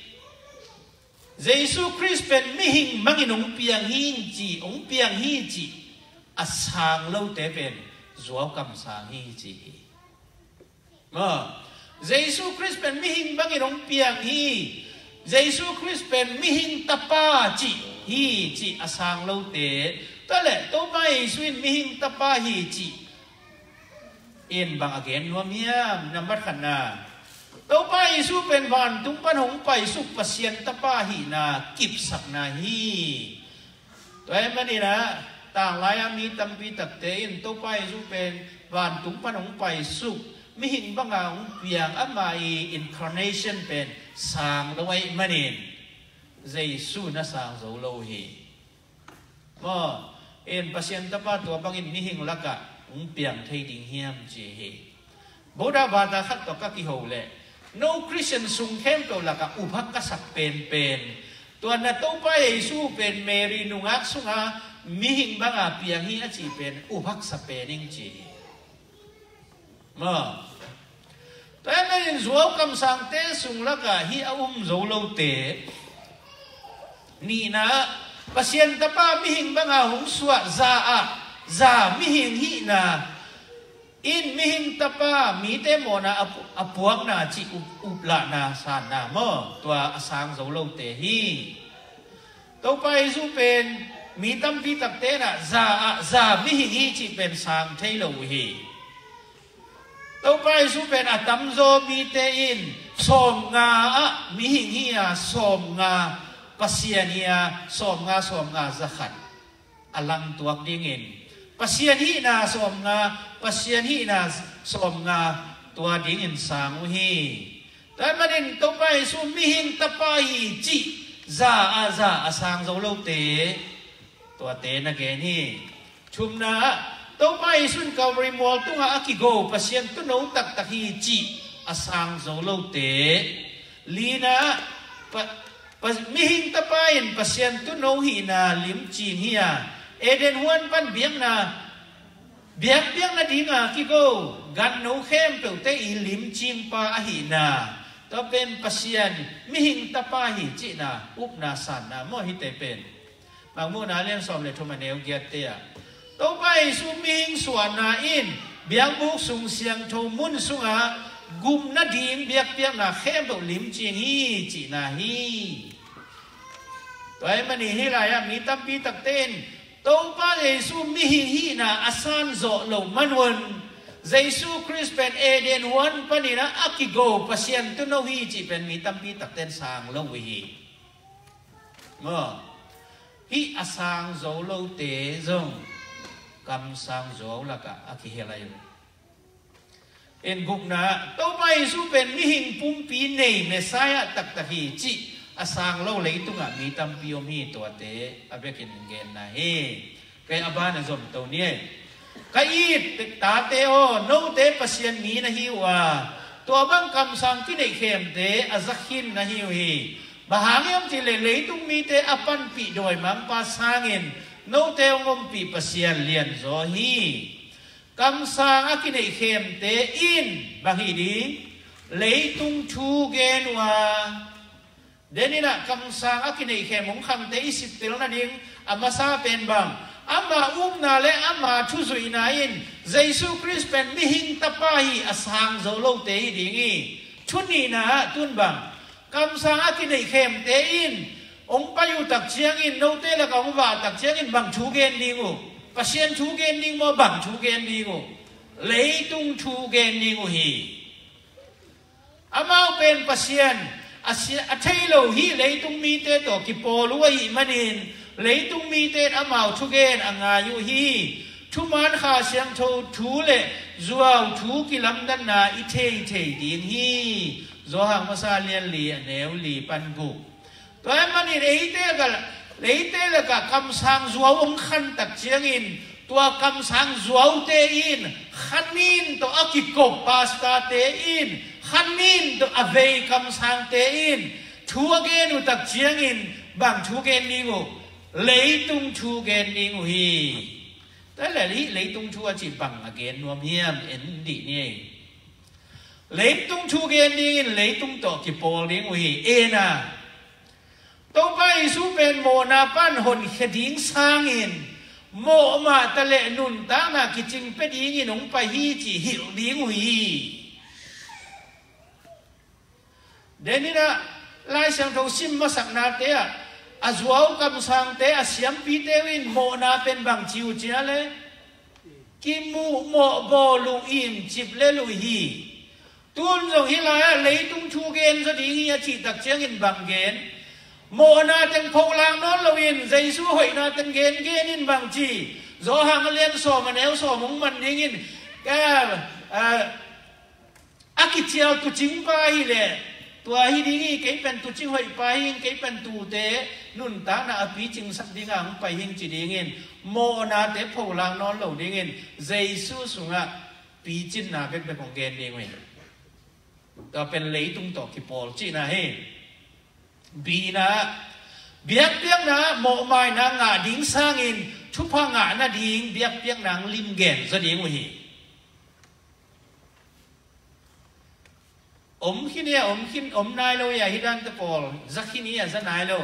Jesu Khrist pen mihing bangin hong piang hi ci, hong piang hi ci a sang lote pen zuau kamsang hi ci hi. Maw, Jesu Khrist pen mihing bangin hong piang hi. Jesu Khrist pen mihing tapa ci hi ci a sang lote. Tua leh Topa Jesu in mihing tapa hi ci in bang a gen nuam hiam? Nambat khatna, Topa Jesu pen vantung pan hong paisuk Pasian tapa hihna kipsakna hi. Tua ahih manin ah, tanglai-a mi tampi takte in Topa Jesu pen vantung pan hong paisuk, mihing banga hong piang ama i incarnation pen sang lo ahih manin Jesu na sang zo lo hi. Maw, in Pasian tapa tua bangin mihing lakah hong piang thei ding hiam ci hi. Buddha bata khat tawh ka kiho leh, no Christian sung khempeuh lakah uphak ka sak penpen, tua na Topa Jesu pen Mary nungak sunga mihing banga piang hi a cih pen uphak sa pen ing ci hi. Maw, tua ahih manin zuau kamsangte sung lakah hih a um zo lote, nihna, Pasian tapa mihing banga hong suah za ah, za mihing hihna in mihing tapa mite mawhna a pu-, a puakna cih up, uplahna sanna maw, tua a sang zo lote hi. Topa Jesu pen mi tampi takte in ah za ah, za mihing hi cih pen sang thei lo uh hi. Topa Jesu pen a tamzaw mite in sawmnga ah mihing hi a, sawmnga Pasian hi a, sawmnga, sawmnga, za khat a langtuak dingin, Pasian hihna sawmnga, Pasian hihna sawmnga, tua dingin sang uh hi. Tua ahih manin Topa Jesu mihing tapa hi cih za ah, za a sang zo lote, tuate na gen hi. Thumna ah, Topa Jesu in Calvary mual tungah a kigo Pasian tuuno taktak hi cih a sang zo lote. Lina ah, pa, pa, mihing tapa in Pasian tuuno hihna limcing hi a, Eden huan pan biakna, biakpiakna dinga kigo ganno khempeuhte i limcingpa ahihna, tua pen Pasian mihing tapa hi cihna upna sanna maw, hihte pen. Mangmuhna lian sawm le thum a neu giatte ah, Topa Jesu mihing suahna in biakbuk sung siangtho mun sungah gupna ding biakpiakna khempeuh limcing hi cihna hi. Tua ahih manin hih lai-ah mi tampi takte in Topa Jesu mihing hihna a san zawh loh manun, Jesu Khrist pen Eden huan panin ah a kigo Pasian tuuno hi cih pen mi tampi takte in sang lo uh hi. Maw, hih a sang zo lote zong kamsang zuau lakah a kihel lai uh. In gukna, Topa Jesu pen mihing pumpi nei Messiah taktak hi cih a sang lo leitungah mi tampi om hi, tuate a bekin genna hi. Kei a ban a zom to ni ei. Ka it tate aw, note Pasian mi na hi uh a, tua bang kamsang kineih khemte a za khin na hi uh hi. Bang hang hiam cih leh leitung mite a panpih dawimangpa sangin note hong ompih Pasian lianzaw hi. Kamsang a kineih khemte in bang hi ding? Leitung thu gen uh a, deninah kamsang a kineih khem hong khangte i sittel nading a masa pen bang? Ama upna le ama thuzuihna in Jesu Khrist pen mihing tapa hi a sang zo lote hi ding hi. Thu nihna ah tun bang? Kamsang a kineih khemte in hong pai uh tak ciangin, note lakah hong vah tak ciangin bang thu gen ding uh? Pasian thu gen ding maw, bang thu gen ding uh? Leitung thu gen ding uh hi. Amau pen Pasian a sia, a thei lo hih leitung mite tawh kipawl uh ahih manin, leitung mite in amau thugen a ngai uh hi. Thuman Kha Siangtho thu le zuau thu kilamdanna i thei thei ding hi. Johan masa lian li a neu li pan guk. Tua ahih manin eite ka, eite lakah kamsang zuau hong khan tak ciangin, tua kamsang zuaute in khanin tawh a kikop pastorte in khanin tawh a vei kamsangte in thu a gen uh tak ciangin bang thu gen ding uh? Leitung thu gen ding uh hi. Tua le hih leitung thu a cih bang a gen nuam hiam, en dih ni. Leitung thu gen dingin leitung tawh kipawl ding uh hi. En a, Topa Jesu pen mawhna pan honkhia ding sangin mawh mah ta le nuntakna kicing pia dingin hong pai hi cih hilh ding uh hi. Deninah Lai Siangtho sim masaknate ah a zuau kamsangte, a siampite uh in mawhna pen bang ci uh cia le kimuh mawh bawl uh in cip lel uh hi. Tun zong hih lai-ah leitung thu gen zaw ding hi a cih tak ciangin bang gen? Mawhna teng pholak nawn loin Jesu hoihna teng gen gen in bang ci? Johan a lian sawm a neu sawm hong man dingin ka, a, a kicial tuucing pa hi leh tua hi ding hi, kei pen tuucing hoih pa hi ing, kei pen tuute nuntakna a picingsak dingah hong pai hi ing ci dingin mawhnate pholak nawn lo dingin Jesu sungah picinna bekbek hong gen ding uh hi. Tua pen leitung tawh kipawl cihna hi. Bina, biakpiakna mawhmaina ngah ding sangin thupha ngah nading biakpiakna hong limgen zaw ding uh hi. Om khin hi a, om khin, om nai lo hi a, hih dante pawl za khin hi a, za nai lo.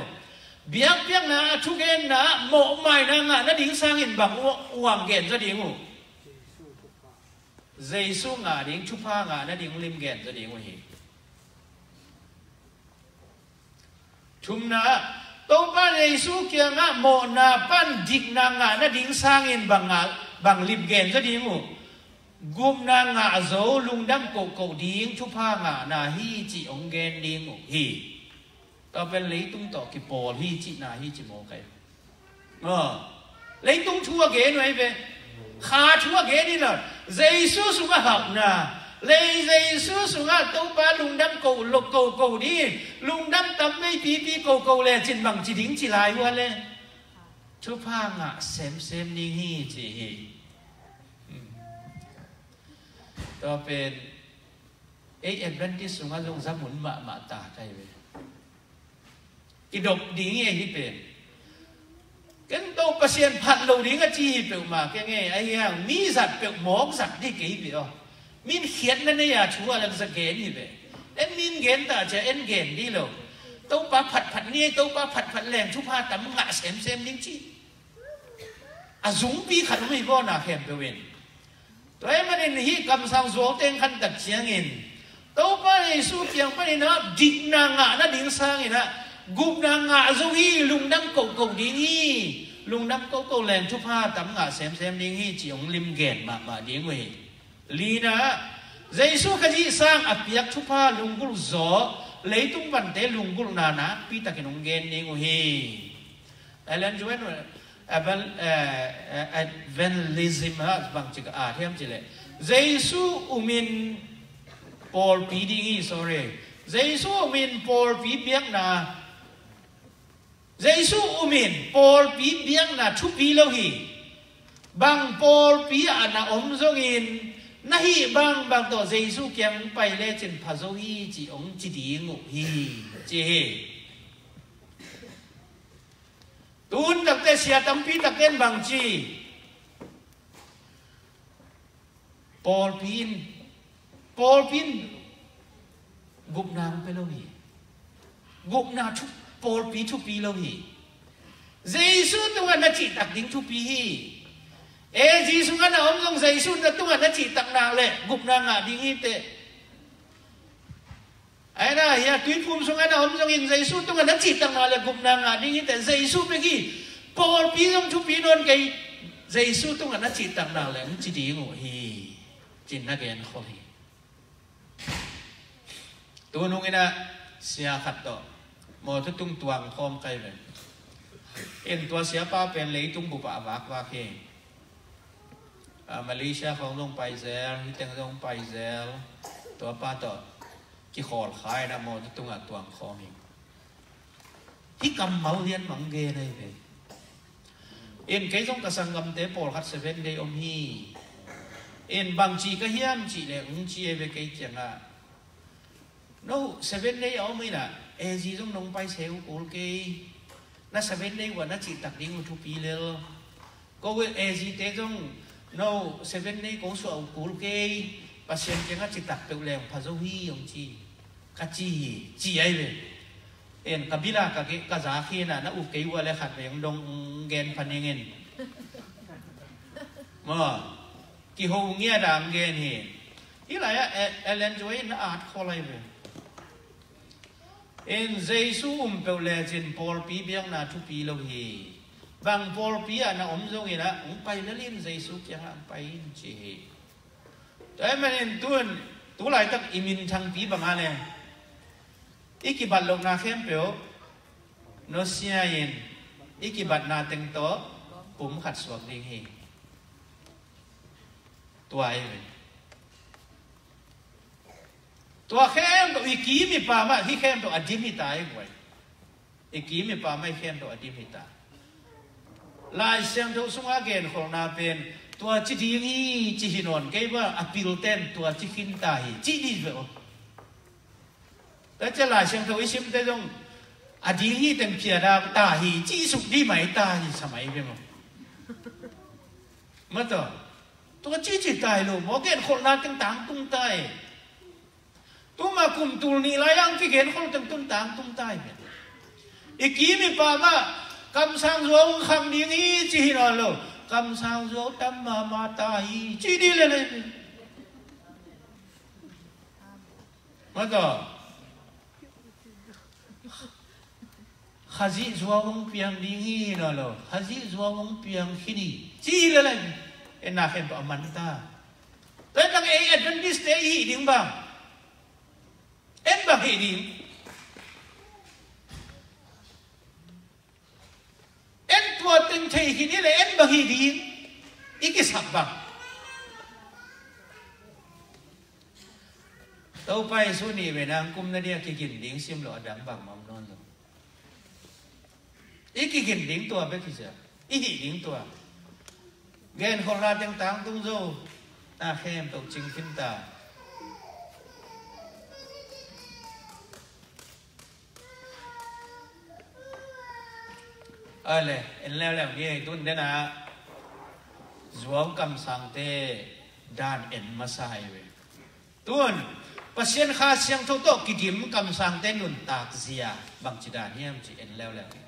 Biakpiakna a thugenna mawhmaina ngah nading sangin bang uang gen zaw ding uh? Jesu ngah ding, thupha ngah nading limgen zaw ding uh hi. Thumna, Topa Jesu kiangah mawhna pan dikna ngah nading sangin bang ngah, bang limgen zaw ding uh? Gupna ngah zo lungdam kohkoh ding thupha ngahna hi cih hong gen ding uh hi. Tua pen leitung tawh kipawl hi cihna hi ci maw kai? Leitung thu a gen uh ahi ve. Kha thu a gen hi lo. Jesu sungah hauhna, lei Jesu sungah Topa lungdam ko lo, ko, ko ding, lungdam tam vei pipi ko, ko le cin bang ci ding ci lai uh a le thupha ngah semsem ding hi ci hi. Tua pen ei Adventist sungah zong zamun mahmah ta kai ve. Kidop ding hi a hi pen. Ken tawh Pasian phat lo ding a ci hi peuhmah keng ei, ahi hang mi zat peuh mawk zat dih kei ve aw. Min khiatna nei a thu a lak za gen hi ve. En min gen ta cia en gen dih lo. Topa phatphat ni ei, Topa phatphat leng thupha tam ngah semsem ding ci. A zungpi khat um hi baw na khempeuh in. Tua ahih manin hih kamsang zuau teng khan tak ciangin Topa Jesu kiang panin ah dikna ngah nading sangin ah gupna ngah zo hi, lungdam kohkoh ding hi. Lungdam kohkoh leng thupha tam ngah semsem ding hi ci hong limgen mahmah ding uh hi. Lina, Jesu Khazih sang a piak thupha lunggulh zaw leitung vante lunggulhna nakpi takin hong gen ding uh hi. Ellen G. White, evan-, eh, eh, evangelism ah bang ci ka at hiam cih leh Jesu umin pawlpi ding hi, sorry. Jesu umin pawlpi biakna, Jesu umin pawlpi biakna thupi lo hi. Bang pawlpi ah na om zongin na hih bangbang tawh Jesu kiang pai lecin pha zo hi ci hong ci ding uh hi, ci hi. Tun takte sia tampi takte in bang ci? Pawlpi in, pawlpi in gupna hong pia lo hi. Gupna thu, pawlpi thupi lo hi. Jesu tungah na cihtak ding thupi hi. E, Jesu sungah na om zong Jesu na tungah na cihtak nak leh gupna ngah ding hi teh. Aina hia tuiphum sungah na om zongin Jesu tungah na cihtak nak leh gupna ngah ding hi teh. Jesu bek hi. Pawlpi zong thupi nawn kei. Jesu tungah na cihtak nak leh hong ci ding uh hi, cin na gen khol hi. Tunung inah sia khat tawh mawtaw tung tuang khawm kai ve. In tua siapa pen leitung bupah a vakvak hi. A, Malaysia khawng zong pai zel, hiteng zong pai zel. Tuapa tawh kikhawl kha inah mawtaw tungah tuang khawm hi. Hih kammal lian mang gen ahi ve. In kei zong ka sanggamte pawlkhat Seven Day om hi. In bangci ka hiam cih leh ung ci ahi ve kei kiangah. No, Seven Day a om inah A Z zong nong pai se uh kul kei. Na Seven Day uh a na cihtak ding uh thupi lel. Ko A Z te zong no Seven Day ko suah uh kul kei. Pasian kiangah cihtak peuh leng pha zo hi hong ci. Ka ci hi ci ahi ve. En ka bila ka ke ka za khin a na up kei uh a le khat veng dong gen pha ning in. Maw, kiho ngiat a ang gen hi. Hih lai-ah Ellen Joy in a at khol ahi ve. In Jesu um peuh lecin pawlpi biakna thupi lo hi. Bang pawlpi ah na om zongin ah hong pai lel in Jesu kiangah hong pai in ci hi. Tua ahih manin tun tu laitak i minthangpi bangah le i kibat lohna khempeuh nusia in i kibatna teng tawh pum khat suak ding hi. Tua ahi ve. Tua khempeuh i kim i pam ah hih khempeuh a dim hi ta ahi guai. I kim i pam ah hih khempeuh a dim hi ta. Lai Siangtho sungah genkholhna pen tua ci ding hi ci hi nawn kei bang a pilten tua ci khin ta hi ci dih ve aw. Tua ciah Lai Siangtho i simte zong a ding hi teng phiat a ta hi ci suk dih mai ta hi sa mai ve maw. Mataw tua ci ci ta hi lo maw genkholhna teng tangtung ta hi. Tuma kum tul nih lai ang kigen khol teng tun tangtung ta hi. I kim i pam ah kamsang zuau khang ding hi ci hi nawn lo. Kamsang zuau tam mahmah ta hi ci dih lele. Mataw Khazih zuau hong piang ding hi nawn lo. Khazih zuau hong piang khin hi ci lele. En na khen tawh a man ta. Tua tang ei Adventist te i hih ding bang en bang hih ding. En tua teng thei khin hi le en bang hih ding. I kisak bang. Topa Jesu nih ve nang kum na dia kigin ding sim lo a dang bang mam nawn lo. I kigin ding tua bek hi sia. I hih ding tua. Genkholhna teng tangtung zo. Na khem toh cing khin ta. Ale en leuleu ni ei tun dena zuau kamsangte dan en masa ahi ve. Tun Pasian Kha Siangtho tawh kidim kamsangte nuntak zia bangci dan hiam ci en leuleu ni.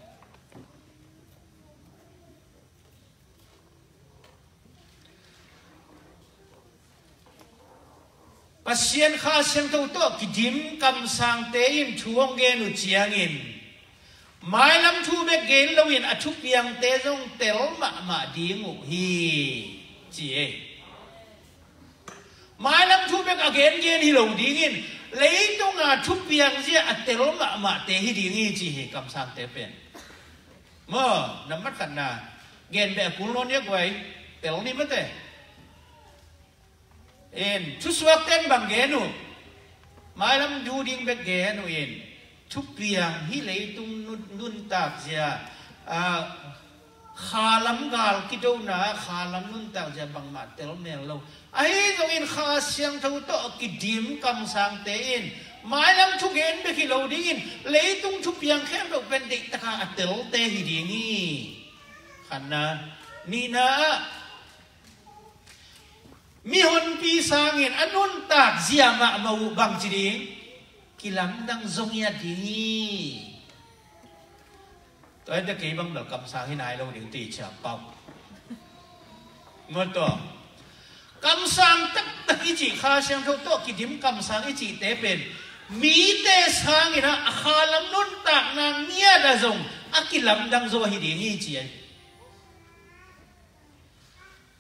Pasian Kha Siangtho tawh kidim kamsangte in thu hong gen uh ciangin mailam thu bek gen loin a thupiangte zong tel mahmah ding uh hi ci ei. Mailam thu bek a gengen hi lo dingin leitunga thupiang zia a tel mahmahte hi ding hi ci hi kamsangte pen. Maw nambat khatna gen beh a kul nawn ia guai tel ni mate. En thusuakten bang gen uh. Mailam du ding bek gen uh in thupiang hih leitung nun- nuntak zia a khalam gal kidona khalam nuntak zia bangmah tel mel lo. Ahi zongin Kha Siangtho tawh kidim kamsangte in mailam thugen bek hi lo dingin leitung thupiang khempeuh pen deihtaka a telte hi ding hi. Khatna nihna ah mihonpi sangin a nuntak zia mahmah uh bangci ding kilamdang zong iat ding hi. Tua ente kei bang bel kamsang hi nai lo ding ti cia pau. Mawtaw kamsang taktak i cih Kha Siangtho tawh kidim kamsang i cihte pen mite sangin a khalam nuntakna ngiat a zong a kilamdang zo hi ding hi ci ai.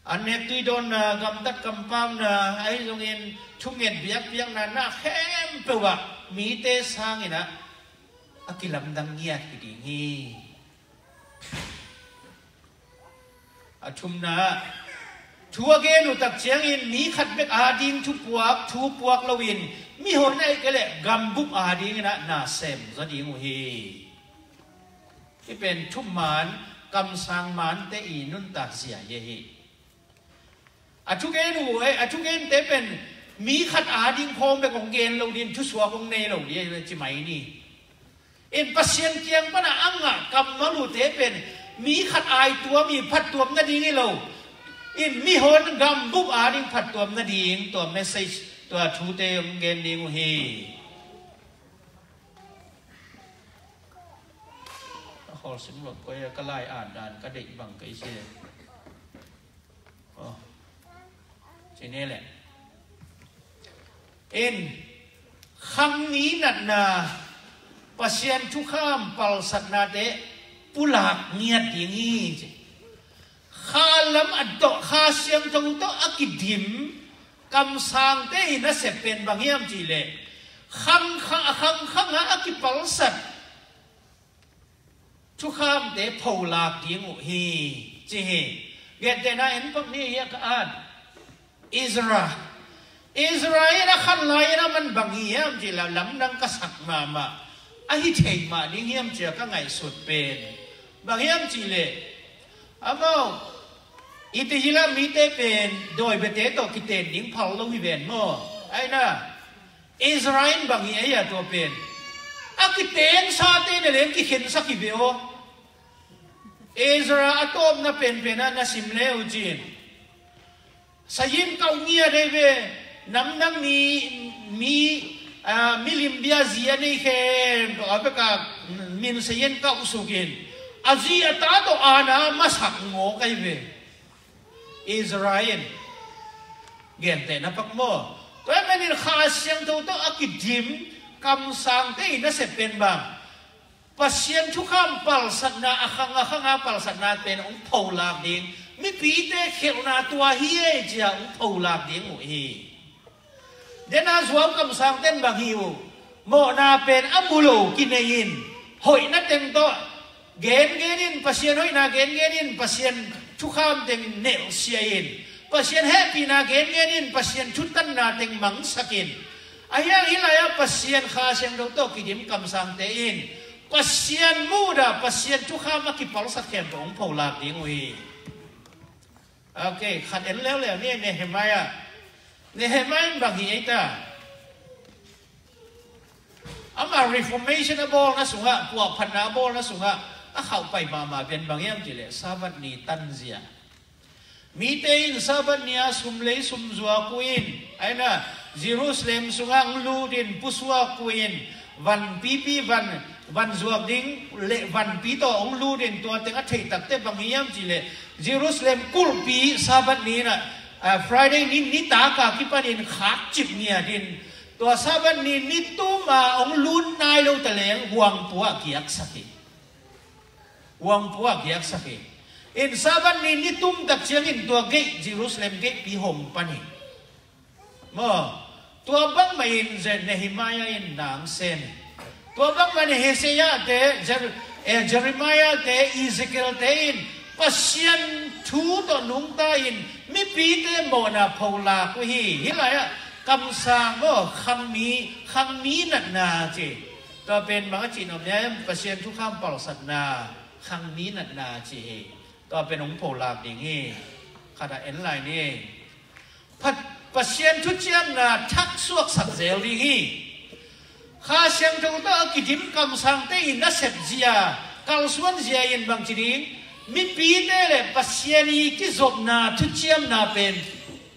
An nek tui dawnna gamtat kampauna ahi zongin thunget biakpiakna na khempeuh ah mite sangin ah a kilamdang ngiat hi ding hi. A thumna, thu a gen uh tak ciangin mi khat bek ading thupuak, thupuak loin mihon ahih kei leh gambup adingin ah na sem zaw ding uh hi. Hih pen thuman, kamsang mante i nuntak zia hi hi. A thugen uh, eh, a thugente pen mi khat ading khawng bek hong gen lo ding, thusuak hong nei lo ding ci mai ni. In Pasian kiang pana a ngah kammal uhte pen mi khat aituam i phattuam nading hi lo. In mihon gambup ading phattuam nading tua message, tua thute hong gen ding uh hi. A khawl sim lok koi a ka lai an dan ka deih bang kei se. Oh. Ci ne leh. In khangni natna, Pasian thukham palsatnate pulak ngiat ding hi ci. Kha lam a tawh, Kha Siangtho tawh a kidim kamsangte i nasep pen bang hiam cih leh khang kha, khang khang a a kipalsat thukhamte pholak ding uh hi ci hi. Gentehna en pak ni hi a ka at. Ezra. Ezra in a khan lai in a man bang hi hiam cih leh lamdang ka sak mahmah, a hi thei mah ding hiam cih a ka ngaihsut pen bang hiam cih leh amau i ti hi la mite pen dawi biate tawh kiten ding phal lo hi ven maw? Aina Ezra in bang hi ei a tua pen a kiten sate na leng kikhensak hi ve aw. Ezra a tawpna penpen ah na sim le uh cin. Sayin kau ngia dei ve, namdang mi, mi, ah, milim bia zi a nei khem tawh a peka min sayin kau sukin a zi a ta tawh ana masak ngawk ai ve. Ezra in gentehna pak maw? Tua ahih manin Kha Siangtho tawh a kidim kamsangte i nasep pen bang Pasian thukham palsatna a khang a khang a palsatna pen hong pholak ding, mipite khelhna tua hi ei cia hong pholak ding uh hi. Dena zuau kamsang ten bang hi uh, mawhna pen a mu lo kinei in, hoihna teng tawh gengen in, Pasian hoihna gengen in, Pasian thukham teng nelhsia in, Pasian hehpihna gengen in, Pasian thutanna teng mangsak in. Ahi hang hih lai-ah Pasian Kha Siangtho tawh kidim kamsangte in Pasian muhdah, Pasian thukham a kipalsak khempeuh hong pholak ding uh hi. Ok, khat en leuleu ni, Nehemiah. Nehemiah in bang hi ei ta? Ama reformation a bawlna sungah, puahphatna a bawlna sungah a khauhpai mahmah pen bang hiam cih leh Sabbath ni tanzia. Mite in Sabbath ni-a sum lei sum zuak uh in, aina Jerusalem sungah hong lut in pusuak uh in, van pipi van, van zuak ding le vanpi tawh hong lut in, tua teng a theih takte bang hiam cih leh Jerusalem kulhpi Sabbath ni-in ah, ah, Friday ni nitak a kipanin khakcip ngiat in, tua Sabbath ni nitum a hong lut nai lo taleng huangpu ah giaksak hi. Huangpu ah giaksak hi. In Sabbath ni nitum tak ciangin tua gate, Jerusalem gatepi hong pan hi. Maw, tua bangmah in Nehemiah in na hong sem hi. Tua bangmah in Isaiah te, Jer-, eh, Jeremiah te, Ezekiel te in Pasian thu tawh nungta in mipite mawhna pholak uh hi. Hih lai-ah kamsang maw, khangmi, khangmi natna ci. Tua pen bang a cih nop hiam, Pasian thukham palsatna, khangmi natna ci hi. Tua pen hong pholak ding hi. Khat ah en lai ni. Phat-, Pasian thuciamna thaksuaksak zel ding hi. Kha Siangtho tawh a kidim kamsangte in nasep zia, kalsuan zia in bang ci ding, mipite le Pasian i kizopna thuciamna pen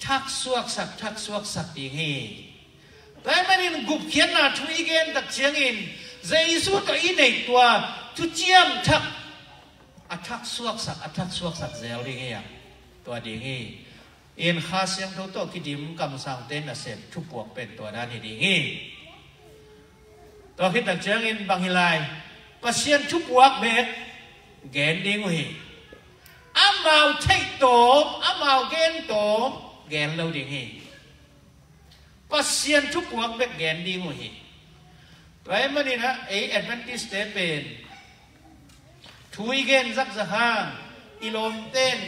thaksuaksak, thaksuaksak ding hi. Tua ahih manin gupkhiatna thu i gen tak ciangin Jesu tawh i neih tua thuciam thak a thaksuaksak, a thaksuaksak zel ding hi a, tua ding hi. In Kha Siangtho tawh kidim kamsangte nasep thupuak pen tua dan hi ding hi. Tua khit tak ciangin bang hi lai, Pasian thupuak bek gen ding uh hi. Amau theih tawm, amau gen tawm gen lo ding hi. Pasian thupuak bek gen ding uh hi. Tua ahih manin ah ei Adventist-te pen thu i gen zakzak hang i lawmten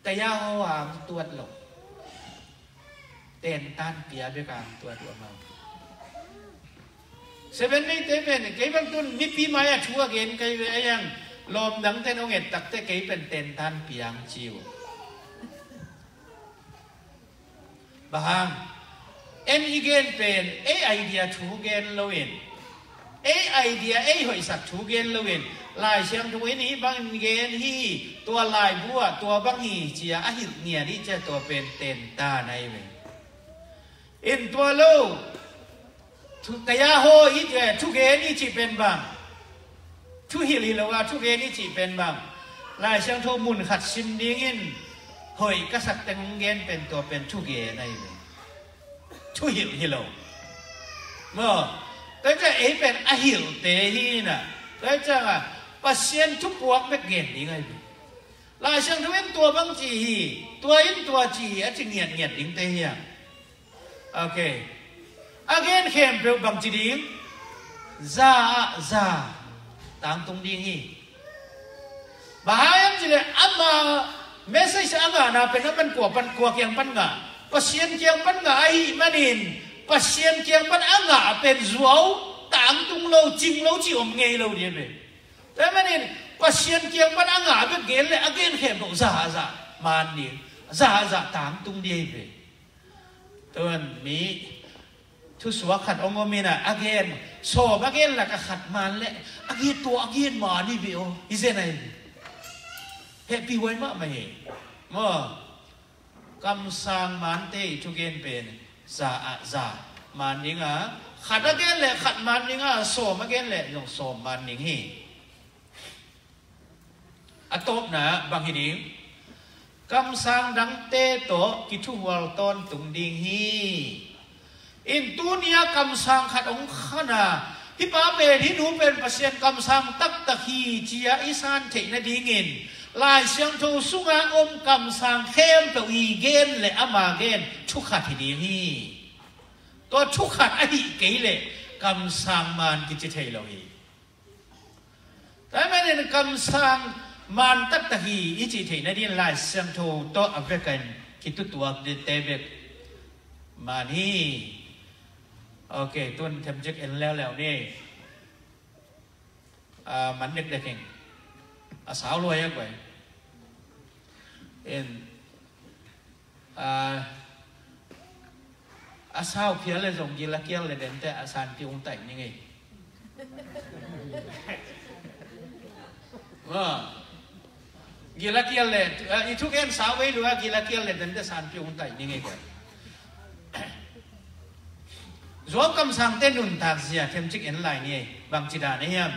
taya haw hang tuat lo. Tentan pia bek hang tuat uh amau. Seven Day-te pen kei bang tun mipi mai-ah thu a gen kai ve a, ei ang lawm dangten hong et takte kei pen tentan pia ang ci uh. Bang hang? En i gen pen ei idea thu gen loin, ei idea ei hoihsak thu gen loin, Lai Siangtho in hih bangin gen hi, tua laibu ah tua bang hi ci-a a hilh ngiat i cih tua pen tentan ahi ve. In tua lo, thu taya haw i cih, thugen i cih pen bang? Thuhilh hi lo a, thugen i cih pen bang? Lai Siangtho mun khat sim dingin hoih ka sak teng hong gen pen tua pen thugen ahi ve. Thuhilh hi lo. Maw? Tua ciang ei pen a hilhte hi in ah, tua ciangah Pasian thupuak bek gen ding ahi ve. Lai Siangtho in tua bang ci hi, tua in tua ci hi a ci ngiatngiat dingte hi a. Ok. A gen khempeuh bangci ding? Za ah za tangtung ding hi. Bang hang hiam cih leh ama message a ngahna pen a man kua pan, kua kiang pan ngah? Pasian kiang pan ngah ahih manin Pasian kiang pan a ngah pen zuau tangtung lo, cing lo cih om ngei lo ding hi ve. Tua ahih manin Pasian kiang pan a ngah bek gen leh a gen khempeuh za ah za man ding, za ah za tangtung ding hi ve. Tun mi thusuak khat hong om in ah, a gen, sawm a gen lakah khat man leh a gen, tua a gen man hi ve aw, hi zen ahi. Hehpih huai mahmah hi. Maw? Kamsang mante i thugen pen za ah za man ding a, khat a gen leh khat man ding a, sawm a gen leh zong sawm man ding hi. A tawpna bang hi ding? Kamsang dangte tawh kithuhual tawntung ding hi. In tuni-a kamsang khat hong khan a, hih pa pen, hih nu pen Pasian kamsang taktak hi ci-a i san theih nadingin Lai Siangtho sunga om kamsang khempeuh i gen leh ama gen thukhat hi ding hi. Tua thukhat ahih kei leh kamsang man kici thei lo hi. Tua ahih manin kamsang man taktak hi i cih theih nadingin Lai Siangtho tawh a vekin kitutuak dingte bek man hi. Ok, tun themcik en leuleu ni. Ah, man dekdek ing. A sau lua hi a guai. En. Ah, a sau phial le zong gil a kial le dente a sanpi ung taih ning ei. Ah. Gil a kial le, ah, i thugen sau vei lua, gil a kial le dente sanpi ung taih ning ei guai. Zuau kamsangte nuntak zia themcik en lai ni ei. Bangci dan a hiam?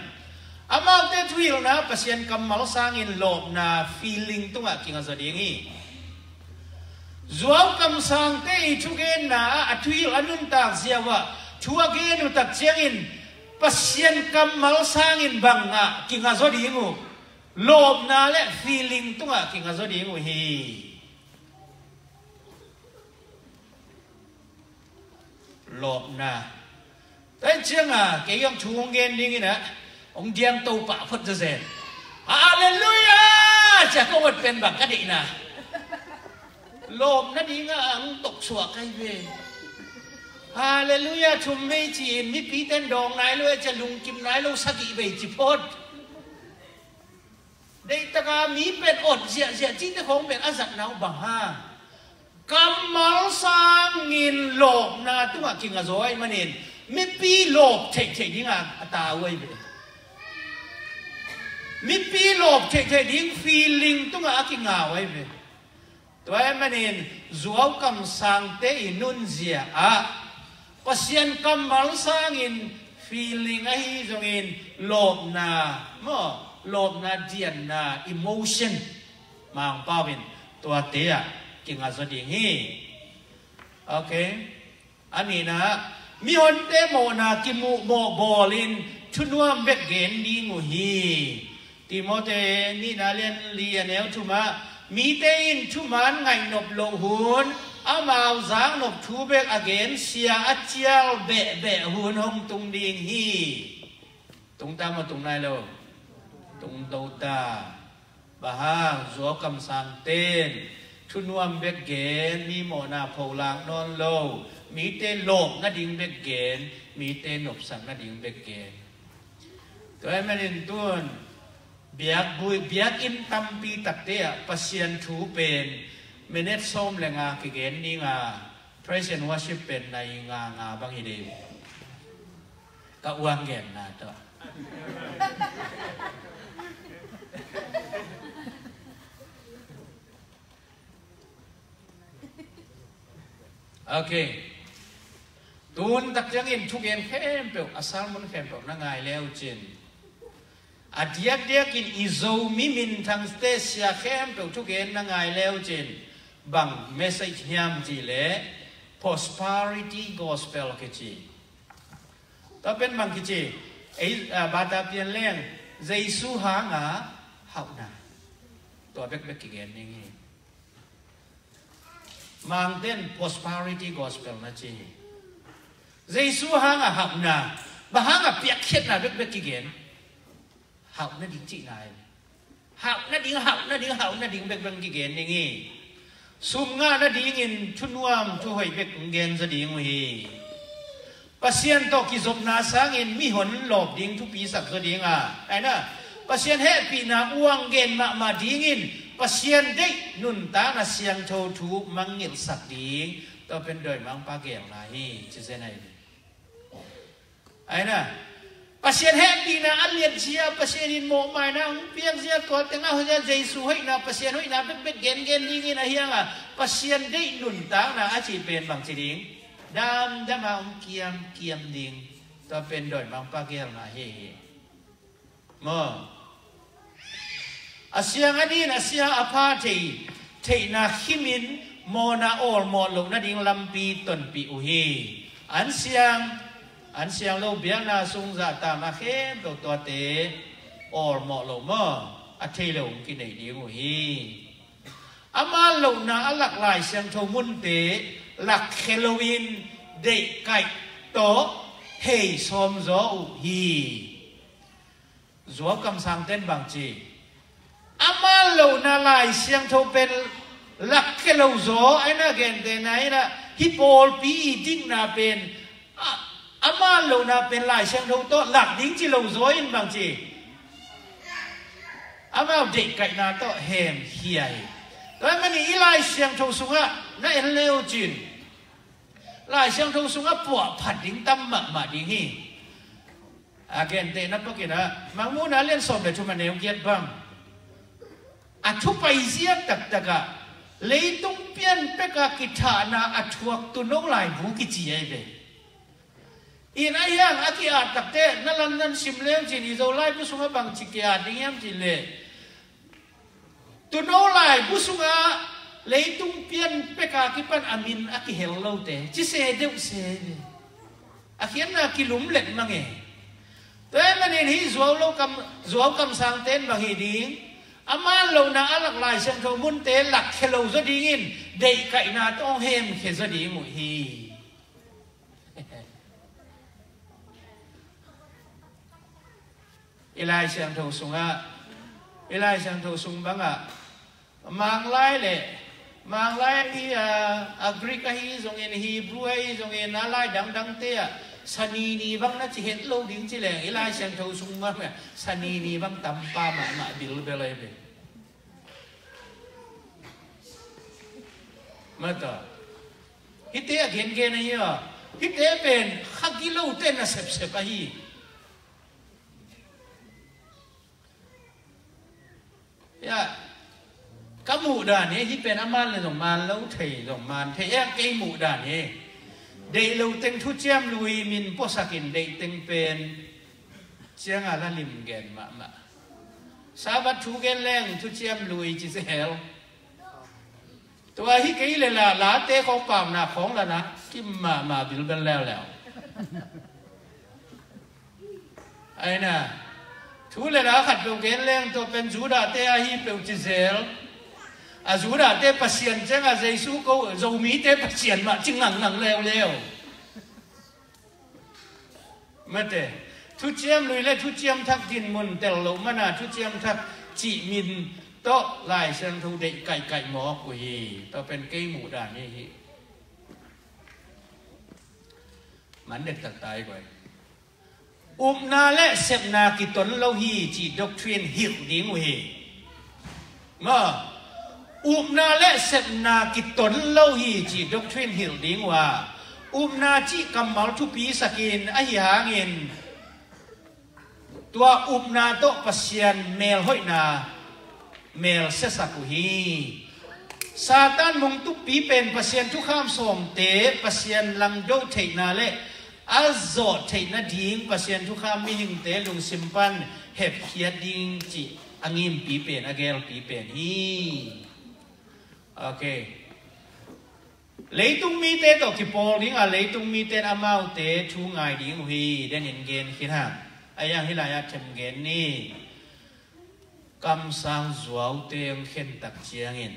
Amaute thuhilhna Pasian kammal sangin lawpna, feeling tungah kinga zaw ding hi. Zuau kamsangte i thugenna ah a thuhilh a nuntak zia uh ah thu a gen uh tak ciangin Pasian kammal sangin bangah kinga zaw ding uh? Lawpna le feeling tungah kinga zaw ding uh hi. Lawpna. Tua ciangah kei hong thu hong gen ding in ah, hong diang to pah phot zazen. Halleluiah! Cia kong ot pen bang ka deihna. Lawpna dingah hong toksuah kai ve. Halleluiah thum vei ci-in mipite in dawng nai lo, cia lungkim nai lo sagih vei ci phot. Deihtaka mi pen ot ziahziah cihte khawng pen a zatna uh bang hang? Kammal sangin lawpna tungah kinga zaw ahih manin mipi lawp theihtheih dingah a ta uh ahi ve. Mipi lawp theihtheih ding feeling tungah a kinga uh ahi ve. Tua ahih manin zuau kamsangte i nunzia ah Pasian kammal sangin feeling ahi zongin lawpna maw, lawpna, dianna, emotion, Mangpau in tuate ah kinga zaw ding hi. Ok. A nihna, mihonte mawhna kimuh mawh bawlin thunuam bek gen ding uh hi. Timote nihna lian li a neu thumah, mite in thuman ngaihnop loh hun Amau zaknop thu bek a gen, sia a cial behbeh hun hong tung ding hi. Tung ta maw, tung nai lo? Tung to ta. Bang hang, Zuau kamsangte'n thunuam bek gen, mi mawhna pholak nawn lo, mite lawp nading bek gen, mite nopsak nading bek gen. Tua ahih manin tun biakbui, biakinn tampi takte ah Pasian thu pen minute sawm le nga kigen ding a, praise and worship pen nai nga nga bang hi ding. Ka uang genna tawh. Ok. Tun tak ciangin thugen khempeuh, a sermon khempeuh na ngai leu cin, a diakdiakin i Zomi minthangte sia khempeuh thugen na ngai leu cin, bang message hiam cih leh prosperity gospel kici. Tua pen bang kici, ei, a, bata pian leng, Jesu hanga hauhna. Tua bekbek kigen ding hi. Mangte'n prosperity gospel na ci hi. Jesu hanga hauhna, bang hanga piakkhiatna bekbek kigen. Hauh nading cihna hi. Hauh nading, hauh nading, hauh nading bekbek kigen ding hi. Sum ngah nadingin thunuam thuhoih bek hong gen zaw ding uh hi. Pasian tawh kizopna sangin mihon lawp ding thupi sak zaw ding a, aina, Pasian hehpihna uang gen mahmah dingin Pasian deih nuntakna siangtho thu mangngilh sak ding. Tua pen dawimangpa geelna hi, ci zen ahi. Aina, Pasian hehpihna a liat zia, Pasian in mawhmaina hong piak zia, tua teng a hoih zia, Jesu hoihna, Pasian hoihna bekbek gengen dingin ahi hanga, Pasian deih nuntakna a cih pen bang ci ding? Damdam a hong kiamkiam ding. Tua pen dawimangpa geelna hi hi. Maw? A siang a nin, a sia a pha thei, theihna khimin mawhna awlmawh loh nading lampi tonpih uh hi. An siang, an siang lo biakna sung zahtakna khempeuh tuate awlmawh loh maw? A thei lo hong kineih ding uh hi. Ama lohna a lak Lai Siangtho munte lakkhia loin deihkaih tawh hei sawmzaw uh hi. Zuau kamsangte'n bang ci? Ama lohna Lai Siangtho pen lakkhia lo zaw, aina, gente na ina, hih pawlpi i dikna pen, a, ama lohna pen Lai Siangtho tawh lak ding ci lo zaw in bang ci? Amau deihkaihna tawh hemkhia hi. Tua ahih manin i Lai Siangtho sungah na en leu cin, Lai Siangtho sungah puahphat ding tam mahmah ding hi. A gentehna pakin ah, Mangmuhna lian sawm le thum a neu giat bang, a thu paizia taktak ah leitung pian pek a kithahna a thuak tuuno laibu kici ahi ve. In ahi hang a ki-at takte na lan nan sim leu cin, i Zolai bu sungah bangci ki-at ding hiam cih leh, tuuno laibu sungah leitung pian pek a kipan a min a kihel lote ci se deuh se ve. A khiatna kilum let mang e. Tua ahih manin hih Zuau lo kam, Zuau kamsangte'n bang hi ding? Ama lohna a lak Lai Siangtho munte lakkhia lo zaw dingin deihkaihna tawh hong hemkhia zaw ding uh hi. I Lai Siangtho sungah, i Lai Siangtho sung bangah, Manglai le, Manglai ahi a, a Greek ahi zongin, Hebrew ahi zongin, a lai dangdangte ah Sani ni bang na ci het lo ding ci leng, i Lai Siangtho sung bangah Sani ni bang tampa mahmah bilbel ahi ve. Mata. Hihte a gengen ahi a. Hihte pen kha gilote na sepsep ahi. Ya. Ka muh dan hi, hih pen a man le zong man lo thei, zong man thei. Eng kei muh dan hi. Deih lo teng thuciam lui min puasakin deih teng pen cianga la lim gen mahmah. Sabbath thu gen leng thuciam lui ci sehel. Tua hi kei le la, late khawng pamna khawng lana kim mahmah bilbel leuleu. Aina, thu le la khat peuh gen leng tua pen Judahte ahi peuh ci zel. A Judah te Pasian ciangah Jesu ko, Zomite Pasian mah ci ngangngang leuleu. Mate, thuciam lui le thuciam thak dinmun tel loh mana thuciam thak cih min tawh Lai Siangtho deih kaihkaih mawk uh hi. Tua pen kei muhdan hi hi. Man dek taktai guai. Upna le sepna kiton lo hi cih doctrine hilh ding uh hi. Ma, upna le sepna kiton lo hi cih doctrine hilh ding uh a, upna cih kammal thupi sakin ahi hangin tua upna tawh Pasian melhoihna mel siasak uh hi. Satan mongtuppi pen Pasian thukham sawmte, Pasian langdo theihna le a zawh theih nading Pasian thukham mihingte lungsim pan hepkhiat ding cih a ngimpi pen, a gelpi pen hi. Ok. Leitung mite tawh kipawl ding a, leitung mite in amaute thu ngai ding uh hi, denin gen khin hang. A yang hi lai-ah them gen ni. Kamsang zuaute hong khentak ciangin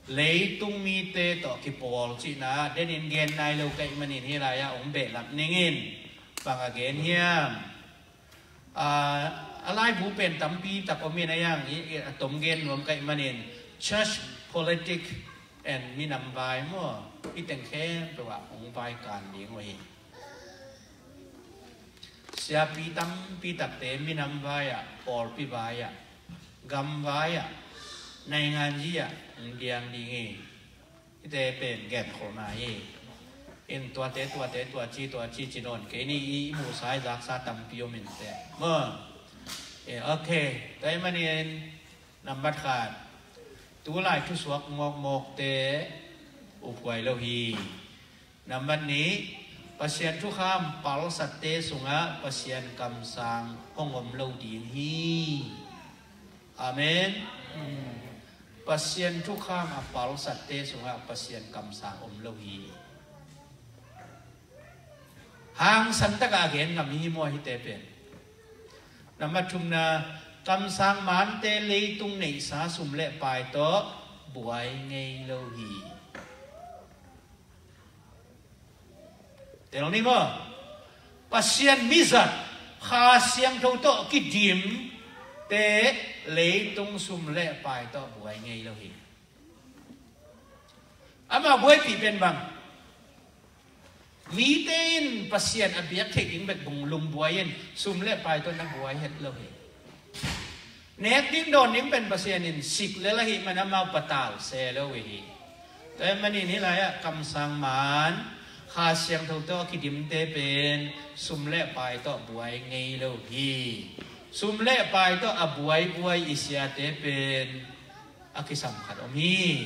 leitung mite tawh kipawl cihna denin gen nai lo ka hih manin hi lai-ah hong behlap ningin. Bang a gen hiam? A, a laibu pen tampi tak om in a yang i, i, a tom gen nuam ka hih manin church, politic and minam vai maw, hih teng khempeuh ah hong vaikan ding uh hi. Siapi tampi takte minam vai-ah, pawlpi vai-ah, gam vai-ah, nainganzi-ah hong diang ding hi. Hihte pen genkholhna hi. In tuate, tuate, tua ci, tua ci, ci nawn kei ni, i, i muhsa, i zaksa tampi om in teh. Maw. Eh, ok. Tua hih manin nambat khat, tulai thusuak mawkmawkte uphuai lo hi. Nambat nih, Pasian thukham palsatte sungah Pasian kamsang hong om lo ding hi. Amen. Pasian thukham a palsatte sungah Pasian kamsang om lo hi. Hangsan takah a gen ngam hi maw hihte pen? Nambat thumna, kamsang mante leitung neihsa sum le pai tawh buai ngei lo hi. Tel ni maw? Pasian mizat, Kha Siangtho tawh kidimte leitung sum le pai tawh buai ngei lo hi. Amah buaipih pen bang? Mite in Pasian a biak theih ding bek bung lungbuai in sum le pai tawh na buai het lo hi. Nek ding dawn ding pen Pasian in sik lel ahih man amau patal se lo hi. Tua hih manin hih lai-ah kamsang man, Kha Siangtho tawh a kidimte pen sum le pai tawh buai ngei lo hi. Sum le pai tawh a buaibuai i siate pen a kisam khat om hi.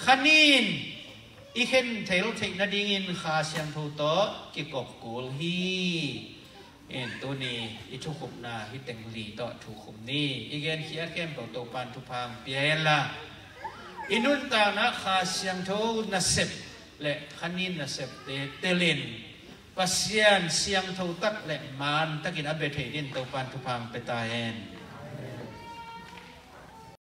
Khanin i khen thei lo theih nadingin Kha Siangtho tawh kikop kul hi. In tuni i thukhupna hih teng li tawh thukhum ni. I genkhiat khempeuh Topan thupha hong pia hen la, i nuntakna Kha Siangtho nasep le khanin nasepte telin Pasian siangtho tak le man takin a bia thei din Topan thupha hong pia ta hen.